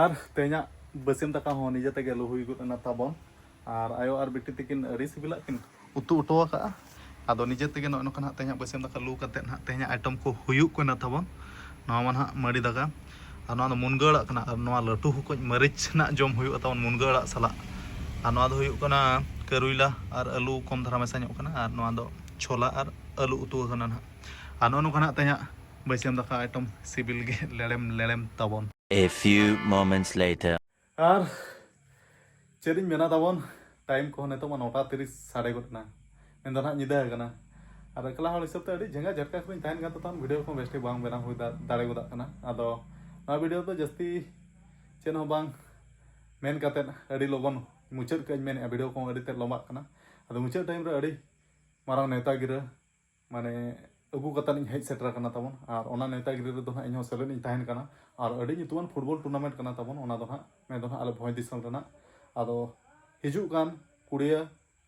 ᱟᱨ ᱛᱮᱦᱮᱧᱟᱜ ᱵᱟᱹᱥᱭᱟᱹᱢ ᱫᱟᱠᱟ ᱦᱚᱸ ᱱᱤᱡᱮ ᱛᱮᱜᱮ ᱞᱩ ᱦᱩᱭ ᱜᱚᱫ ᱮᱱᱟ ᱛᱟᱵᱚᱱ᱾ ᱟᱨ ᱟᱭᱳ ᱟᱨ ᱵᱤᱴᱤ ᱛᱟᱹᱠᱤᱱ ᱟᱹᱰᱤ ᱥᱤᱵᱤᱞᱟᱜ ᱠᱤᱱ ᱩᱛᱩ ᱚᱴᱚ ᱟᱠᱟᱫᱼᱟ᱾ ᱟᱫᱚ ᱱᱤᱡᱮ ᱛᱮᱜᱮ ᱱᱚᱜᱼᱚᱭ ᱱᱚᱝᱠᱟ ᱱᱟᱦᱟᱜ ᱛᱮᱦᱮᱧᱟᱜ ᱵᱟᱹᱥᱭᱟᱹᱢ ᱫᱟᱠᱟ ᱞᱩ ᱠᱟᱛᱮᱫ ᱱᱟᱦᱟᱜ ᱛᱮᱦᱮᱧᱟᱜ item ᱠᱚ ᱦᱩᱭᱩᱜ ᱠᱟᱱᱟ ᱛᱟᱵᱚᱱ᱾ ᱱᱚᱣᱟ ᱢᱟ ᱱᱟᱦᱟᱜ ᱢᱟᱹᱰᱤ ᱫᱟᱠᱟ, ᱟᱨ ᱱᱚᱣᱟ ᱫᱚ ᱢᱩᱱᱜᱟᱹ ᱟᱲᱟᱜ ᱠᱟᱱᱟ, ᱟᱨ ᱱᱚᱣᱟ ᱞᱟᱹᱴᱩ ᱦᱚᱠᱚᱡ ᱢᱟᱹᱨᱤᱪ ᱱᱟᱦᱟᱜ ᱡᱚᱢ ᱦᱩᱭᱩᱜᱼᱟ ᱛᱟᱵᱚᱱ ᱢᱩᱱᱜᱟᱹ ᱟᱲᱟᱜ ᱥᱟᱞᱟᱜ᱾ ᱟᱨ ᱱᱚᱣᱟ ᱫᱚ ᱦᱩᱭᱩᱜ ᱠᱟᱱᱟ ᱠᱟᱹᱨᱩᱭᱞᱟ ᱟᱨ ᱟᱹᱞᱩ ᱠᱚᱢ ᱫᱷᱟᱨᱟ ᱢᱮᱥᱟ ᱧᱚᱜ ᱠᱟᱱᱟ, ᱟᱨ ᱱᱚᱣᱟ ᱫᱚ ᱪᱷᱳᱞᱟ ᱟᱨ ᱟᱹᱞᱩ ᱩᱛᱩ ᱟᱠᱟᱱᱟ ᱱᱟᱦᱟᱜ᱾ ᱟᱨ ᱱᱚᱜᱼᱚ ᱱᱚᱝᱠᱟ ᱱᱟᱦᱟᱜ ᱛᱮᱦᱮᱧᱟᱜ ᱵᱟᱹᱥᱭᱟᱹᱢ ᱫᱟᱠᱟ ᱟᱭᱴᱮᱢ ᱥᱤᱵᱤᱞ ᱜᱮ ᱞᱮᱲᱮᱢ ᱞᱮᱲᱮᱢ ᱛᱟᱵᱚᱱ᱾ A few moments later. ᱟᱨ ᱪᱮᱫ ᱤᱧ ᱢᱮᱱᱟ ᱛᱟᱵᱚᱱ, ᱴᱟᱭᱤᱢ ᱠᱚᱦᱚᱸ ᱱᱤᱛᱚᱜ ᱢᱟ ᱱᱚᱴᱟ ᱛᱤᱨᱤᱥ ᱥᱟᱰᱮ ᱜᱚᱫ ᱮᱱᱟ, ᱢᱮᱱᱫᱚ ᱱᱟᱦᱟᱜ ᱧᱤᱫᱟᱹ ᱟᱠᱟᱱᱟ᱾ ᱟᱨ ᱮᱠᱞᱟ ᱦᱚᱲ ᱦᱤᱥᱟᱹᱵ ᱛᱮ ᱟᱹᱰᱤ ᱡᱷᱮᱸᱜᱟ ᱡᱷᱟᱴᱠᱟ ᱠᱚᱨᱮᱧ ᱛᱟᱦᱮᱱ ᱠᱟᱱ ᱛᱟᱵᱚᱱ, ᱵᱷᱤᱰᱤᱭᱳ ᱠᱚᱦᱚᱸ ᱵᱮᱥ ᱴᱷᱤᱠ ᱵᱟᱝ ᱵᱮᱱᱟᱣ ᱦᱩᱭ ᱫᱟ- ᱫᱟᱲᱮ ᱜᱚᱫᱚᱜ ᱠᱟᱱᱟ᱾ ᱟᱫᱚ ᱱᱚᱣᱟ ᱵᱷᱤᱰᱤᱭᱳ ᱫᱚ ᱡᱟᱹᱥᱛᱤ ᱪᱮᱫ ᱦᱚᱸ ᱵᱟᱝ ᱢᱮᱱ ᱠᱟᱛᱮᱫ ᱟᱹᱰᱤ ᱞᱚᱜᱚᱱ ᱢᱩᱪᱟᱹᱫ ᱠᱟᱜ ᱤᱧ ᱢᱮᱱᱮᱫᱼᱟ᱾ ᱵᱷᱤᱰᱤᱭᱳ ᱠᱚᱦᱚᱸ ᱟᱹᱰᱤ ᱛᱮᱫ ᱞᱚᱢᱵᱟᱜ ᱠᱟᱱᱟ᱾ ᱟᱫᱚ ᱢᱩᱪᱟᱹᱫ ᱴᱟᱭᱤᱢ ᱨᱮ ᱟᱹᱰᱤ ᱢᱟᱨᱟᱝ ᱱᱮᱣᱛᱟ ᱜᱤᱨᱟᱹ ᱢᱟᱱᱮ ᱟᱹᱜᱩ ᱠᱟᱛᱮᱫ ᱤᱧ ᱦᱮᱡ ᱥᱮᱴᱮᱨ ᱟᱠᱟᱱᱟ ᱛᱟᱵᱚᱱ᱾ ᱟᱨ ᱚᱱᱟ ᱱᱮᱣᱛᱟ ᱜᱤᱨᱟᱹ ᱨᱮᱫᱚ ᱦᱟᱸᱜ ᱤᱧᱦᱚᱸ ᱥᱮᱞᱮᱫ ᱤᱧ ᱛᱟᱦᱮᱱ ᱠᱟᱱᱟ᱾ ᱟᱨ ᱟᱹᱰᱤ ᱧᱩᱛᱩᱢᱟᱱ ᱯᱷᱩᱴᱵᱚᱞ ᱴᱩᱨᱱᱟᱢᱮᱱᱴ ᱠᱟᱱᱟ ᱛᱟᱵᱚᱱ, ᱚᱱᱟ ᱫᱚ ᱦᱟᱸᱜ ᱢᱮᱱᱫᱚ ᱦᱟᱸᱜ ᱟᱞᱮ ᱵᱷᱚᱸᱡᱽ ᱫᱤᱥᱚᱢ ᱨᱮᱱᱟᱜ᱾ ᱟᱫᱚ ᱦᱤᱡᱩᱜ ᱠᱟᱱ ᱠᱩᱲᱤᱭᱟᱹ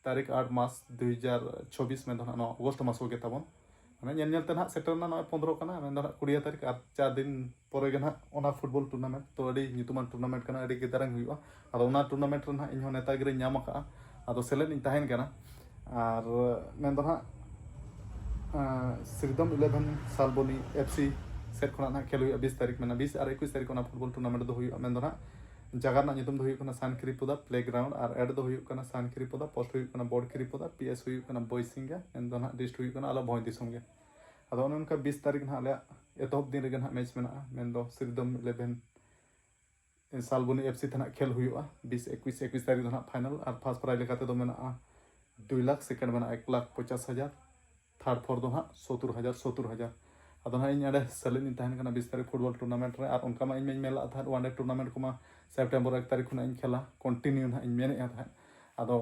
ᱛᱟᱹᱨᱤᱠᱷ ᱟᱴ ᱢᱟᱥ ᱫᱩ ᱦᱟᱡᱟᱨ ᱪᱷᱚᱵᱵᱤᱥ, ᱢᱮᱱᱫᱚ ᱦᱟᱸᱜ ᱱᱚᱣᱟ ᱚᱜᱚᱥᱴ ᱢᱟᱥ ᱠᱚᱜᱮ ᱛᱟᱵᱚᱱ, ᱢᱟᱱᱮ ᱧᱮᱞ ᱧᱮᱞ ᱛᱮ ᱦᱟᱸᱜ ᱥᱮᱴᱮᱨ ᱮᱱᱟ ᱱᱚᱜᱼᱚᱭ ᱯᱚᱱᱫᱽᱨᱚ ᱠᱟᱱᱟ, ᱢᱮᱱᱫᱚ ᱦᱟᱸᱜ ᱠᱩᱲᱤᱭᱟᱹ ᱛᱟᱹᱨᱤᱠᱷ ᱟᱨ ᱪᱟᱨ ᱫᱤᱱ ᱯᱚᱨᱮ ᱜᱮ ᱦᱟᱸᱜ ᱚᱱᱟ ᱯᱷᱩᱴᱵᱚᱞ ᱴᱩᱨᱱᱟᱢᱮᱱᱴ᱾ ᱛᱚ ᱟᱹᱰᱤ ᱧᱩᱛᱩᱢᱟᱱ ᱴᱩᱨᱱᱟᱢᱮᱱᱴ ᱠᱟᱱᱟ, ᱟᱹᱰᱤ ᱜᱮ ᱫᱟᱨᱟᱝ ᱦᱩᱭᱩᱜᱼᱟ᱾ ᱟᱫᱚ ᱚᱱᱟ ᱴᱩᱨᱱᱟᱢᱮᱱᱴ ᱨᱮ ᱦᱟᱸᱜ ᱤᱧᱦᱚᱸ ᱱᱮᱣᱛᱟ ᱜᱤᱨᱟᱹᱧ ᱧᱟᱢ ᱟᱠᱟᱫᱼᱟ᱾ ᱟᱫᱚ ᱥᱮᱞᱮᱫ ᱤᱧ ᱛᱟᱦᱮᱱ ᱠᱟᱱᱟ᱾ ᱟᱨ ᱢᱮᱱᱫᱚ ᱦᱟᱸᱜ ᱥᱨᱤᱫᱚᱢ ᱤᱞᱮᱵᱷᱮᱱ ᱥᱟᱞᱵᱚᱱᱤ ᱮᱯᱷ ᱥᱤ ᱥᱮᱫ ᱠᱷᱚᱱᱟᱜ ᱦᱟᱸᱜ ᱠᱷᱮᱞ ᱦᱩᱭᱩᱜᱼᱟ ᱵᱤᱥ ᱛᱟᱹᱨᱤᱠᱷ, ᱢᱮᱱᱟᱜᱼᱟ ᱵᱤᱥ ᱟᱨ ᱮᱠᱩᱥ ᱛᱟᱹᱨᱤᱠᱷ ᱚᱱᱟ ᱯᱷᱩᱴᱵᱚᱞ ᱴᱩᱨᱱᱟᱢᱮᱱᱴ ᱫᱚ ᱦᱩᱭᱩᱜᱼᱟ᱾ ᱢᱮᱱᱫᱚ ᱦᱟᱸᱜ ᱡᱟᱭᱜᱟ ᱨᱮᱱᱟᱜ ᱧᱩᱛᱩᱢ ᱫᱚ ᱦᱩᱭᱩᱜ ᱠᱟᱱᱟ ᱥᱟᱱᱠᱨᱤᱯᱚᱫᱟ ᱯᱞᱮ ᱜᱨᱟᱣᱩᱱᱰ, ᱟᱨ ᱮᱰ ᱫᱚ ᱦᱩᱭᱩᱜ ᱠᱟᱱᱟ ᱥᱟᱱᱠᱨᱤᱯᱚᱫᱟ, ᱯᱳᱥᱴ ᱦᱩᱭᱩᱜ ᱠᱟᱱᱟ ᱵᱚᱲᱠᱨᱤᱯᱚᱫᱟ, ᱯᱤ ᱮᱥ ᱦᱩᱭᱩᱜ ᱠᱟᱱᱟ ᱵᱚᱭᱥᱤᱝᱜᱟ, ᱢᱮᱱᱫᱚ ᱦᱟᱸᱜ ᱰᱤᱥᱴ ᱦᱩᱭᱩᱜ ᱠᱟᱱᱟ ᱟᱞᱮ ᱵᱷᱚᱸᱡᱽ ᱫᱤᱥᱚᱢ ᱜᱮ᱾ ᱟᱫᱚ ᱚᱱᱮ ᱚᱱᱠᱟ ᱵᱤᱥ ᱛᱟᱹᱨᱤᱠᱷ ᱱᱟᱦᱟᱜ ᱟᱞᱮᱭᱟᱜ ᱮᱛᱚᱦᱚᱵ ᱫᱤᱱ ᱨᱮᱜᱮ ᱱᱟᱦᱟᱜ ᱢᱮᱪ ᱢᱮᱱᱟᱜᱼᱟ, ᱢᱮᱱᱫᱚ ᱥᱨᱤᱫᱚᱢ ᱤᱞᱮᱵᱷᱮᱱ ᱥᱟᱞᱵᱚᱱᱤ ᱮᱯᱷ ᱥᱤ ᱛᱮ ᱱᱟᱦᱟᱜ ᱠᱷᱮᱞ ᱦᱩᱭᱩᱜᱼᱟ ᱵᱤᱥ ᱮᱠᱩᱥ, ᱮᱠᱩᱥ ᱛᱟᱹᱨᱤᱠᱷ ᱫᱚ ᱱᱟᱦᱟᱜ ᱯᱷᱟᱭᱱᱟᱞ᱾ ᱟᱨ ᱯᱷᱟᱥᱴ ᱯᱨᱟᱭᱤᱡᱽ ᱞᱮᱠᱟ ᱛᱮᱫᱚ ᱢᱮᱱᱟᱜᱼᱟ ᱫᱩᱭ ᱞᱟᱠᱷ, ᱥᱮᱠᱮᱱᱰ ᱢᱮᱱᱟᱜᱼᱟ ᱮᱠ ᱞᱟᱠᱷ ᱯᱚᱪᱟᱥ ᱦᱟᱡᱟᱨ, ᱛᱷᱟᱨᱰ ᱯᱷᱳᱨ ᱫᱚ ᱱᱟᱦᱟᱜ ᱥᱚᱛᱛᱩᱨ ᱦᱟᱡᱟᱨ, ᱥᱚᱛᱛᱩᱨ ᱦᱟᱡᱟᱨ᱾ ᱟᱫᱚ ᱱᱟᱦᱟᱜ ᱤᱧ ᱚᱸᱰᱮ ᱥᱮᱞᱮᱫ ᱤᱧ ᱛᱟᱦᱮᱱ ᱠᱟᱱᱟ ᱵᱤᱥ ᱛᱟᱹᱨᱤᱠᱷ ᱯᱷᱩᱴᱵᱚᱞ ᱴᱩᱨᱱᱟᱢᱮᱱᱴ ᱨᱮ᱾ ᱟᱨ ᱚᱱᱠᱟ ᱢᱟ ᱤᱧ ᱢᱟᱧ ᱢᱮᱱ ᱞᱟᱜ ᱛᱟᱦᱮᱸᱫ ᱚᱣᱟᱱ ᱰᱮ ᱴᱩᱨᱱᱟᱢᱮᱱᱴ ᱠᱚᱢᱟ ᱥᱮᱯᱴᱮᱢᱵᱚᱨ ᱮᱠ ᱛᱟᱹᱨᱤᱠᱷ ᱠᱷᱚᱱᱟᱜ ᱤᱧ ᱠᱷᱮᱞᱟ, ᱠᱚᱱᱴᱤᱱᱤᱭᱩ ᱱᱟᱦᱟᱜ ᱤᱧ ᱢᱮᱱᱮᱫᱼᱟ ᱛᱟᱦᱮᱸᱫ᱾ ᱟᱫᱚ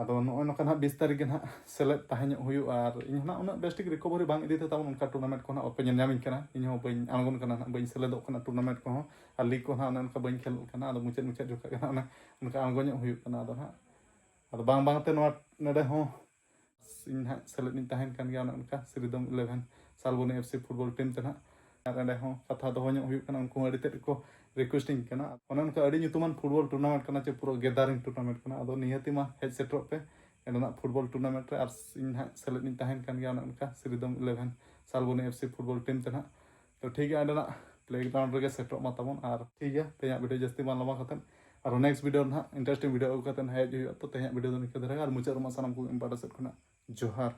ᱟᱫᱚ ᱱᱚᱜᱼᱚᱭ ᱱᱚᱝᱠᱟ ᱱᱟᱦᱟᱜ ᱵᱤᱥ ᱛᱟᱹᱨᱤᱠᱷ ᱜᱮ ᱱᱟᱦᱟᱜ ᱥᱮᱞᱮᱫ ᱛᱟᱦᱮᱸ ᱧᱚᱜ ᱦᱩᱭᱩᱜᱼᱟ᱾ ᱟᱨ ᱤᱧ ᱦᱚᱸ ᱱᱟᱦᱟᱜ ᱩᱱᱟᱹᱜ ᱵᱮᱥ ᱴᱷᱤᱠ ᱨᱤᱠᱚᱵᱷᱟᱨᱤ ᱵᱟᱝ ᱤᱫᱤ ᱛᱮ ᱛᱟᱵᱚᱱ ᱚᱱᱠᱟ ᱴᱩᱨᱱᱟᱢᱮᱱᱴ ᱠᱚ ᱱᱟᱦᱟᱜ ᱵᱟᱯᱮ ᱧᱮᱞ ᱧᱟᱢᱤᱧ ᱠᱟᱱᱟ᱾ ᱤᱧ ᱦᱚᱸ ᱵᱟᱹᱧ ᱟᱬᱜᱚᱱ ᱠᱟᱱᱟ ᱱᱟᱦᱟᱜ, ᱵᱟᱹᱧ ᱥᱮᱞᱮᱫᱚᱜ ᱠᱟᱱᱟ ᱴᱩᱨᱱᱟᱢᱮᱱᱴ ᱠᱚᱦᱚᱸ, ᱟᱨ ᱞᱤᱜᱽ ᱠᱚ ᱱᱟᱦᱟᱜ ᱚᱱᱮ ᱚᱱᱠᱟ ᱵᱟᱹᱧ ᱠᱷᱮᱞ ᱠᱟᱱᱟ᱾ ᱟᱫᱚ ᱢᱩᱪᱟᱹᱫ ᱢᱩᱪᱟᱹᱫ ᱡᱚᱠᱷᱚᱱ ᱜᱮ ᱱᱟᱦᱟᱜ ᱚᱱᱮ ᱚᱱᱠᱟ ᱟᱬᱜᱚ ᱧᱚᱜ ᱦᱩᱭᱩᱜ ᱠᱟᱱᱟ᱾ ᱟᱫᱚ ᱱᱟᱦᱟᱜ ᱟᱫᱚ ᱵᱟᱝ ᱵᱟᱝᱛᱮ ᱱᱚᱣᱟ ᱱᱚᱰᱮ ᱦᱚᱸ ᱤᱧ ᱱᱟᱦᱟᱜ ᱥᱮᱞᱮᱫ ᱤᱧ ᱛᱟᱦᱮᱱ ᱠᱟᱱ ᱜᱮᱭᱟ ᱚᱱᱮ ᱚᱱᱠᱟ Sridom eleven Salboni F C football team ᱛᱮ ᱱᱟᱦᱟᱜ᱾ ᱟᱨ ᱚᱸᱰᱮ ᱦᱚᱸ ᱠᱟᱛᱷᱟ ᱫᱚᱦᱚ ᱧᱚᱜ ᱦᱩᱭᱩᱜ ᱠᱟᱱᱟ, ᱩᱱᱠᱩ ᱦᱚᱸ ᱟᱹᱰᱤ ᱛᱮᱫ ᱜᱮᱠᱚ ᱨᱤᱠᱩᱭᱮᱥᱴ ᱤᱧ ᱠᱟᱱᱟ᱾ ᱚᱱᱮ ᱚᱱᱠᱟ ᱟᱹᱰᱤ ᱧᱩᱛᱩᱢᱟᱱ ᱯᱷᱩᱴᱵᱚᱞ ᱴᱩᱨᱱᱟᱢᱮᱱᱴ ᱠᱟᱱᱟ ᱪᱮ ᱯᱩᱨᱟᱹ ᱜᱮᱫᱟᱨᱤᱝ ᱴᱩᱨᱱᱟᱢᱮᱱᱴ ᱠᱟᱱᱟ᱾ ᱟᱫᱚ ᱱᱤᱦᱟᱹᱛᱤ ᱢᱟ ᱦᱮᱡ ᱥᱮᱴᱮᱨᱚᱜ ᱯᱮ ᱚᱸᱰᱮᱱᱟᱜ ᱯᱷᱩᱴᱵᱚᱞ ᱴᱩᱨᱱᱟᱢᱮᱱᱴ ᱨᱮ᱾ ᱟᱨ ᱤᱧ ᱱᱟᱦᱟᱜ ᱥᱮᱞᱮᱫ ᱤᱧ ᱛᱟᱦᱮᱱ ᱠᱟᱱ ᱜᱮᱭᱟ ᱚᱱᱮ ᱚᱱᱠᱟ Sridom eleven Salboni F C football team ᱛᱮ ᱱᱟᱦᱟᱜ᱾ ᱛᱚ ᱴᱷᱤᱠ ᱜᱮᱭᱟ, ᱚᱸᱰᱮᱱᱟᱜ ᱯᱞᱮ ᱜᱨᱟᱣᱩᱱᱰ ᱨᱮᱜᱮ ᱥᱮᱴᱮᱨᱚᱜ ᱢᱟ ᱛᱟᱵᱚᱱ᱾ ᱟᱨ ᱴᱷᱤᱠ ᱜᱮᱭᱟ, ᱛᱮᱦᱮᱧᱟᱜ ᱵᱷᱤᱰᱤᱭᱳ ᱡᱟᱹᱥᱛᱤ ᱵᱟᱝ ᱞᱚᱢᱵᱟ ᱠᱟᱛᱮᱫ ᱟᱨᱚ next video ᱨᱮ ᱱᱟᱦᱟᱜ interesting video ᱟᱹᱜᱩ ᱠᱟᱛᱮ ᱱᱟᱦᱟᱜ ᱦᱮᱡ ᱦᱩᱭᱩᱜᱼᱟ᱾ ᱛᱚ ᱛᱮᱦᱮᱧᱟᱜ video ᱫᱚ ᱱᱤᱝᱠᱟᱹ ᱫᱷᱟᱨᱟ ᱜᱮ, ᱟᱨ ᱢᱩᱪᱟᱹᱫ ᱨᱮᱢᱟ ᱥᱟᱱᱟᱢ ᱠᱚ ᱤᱧ ᱯᱟᱦᱴᱟ ᱥᱮᱫ ᱠᱷᱚᱱᱟᱜ ᱡᱚᱦᱟᱨ᱾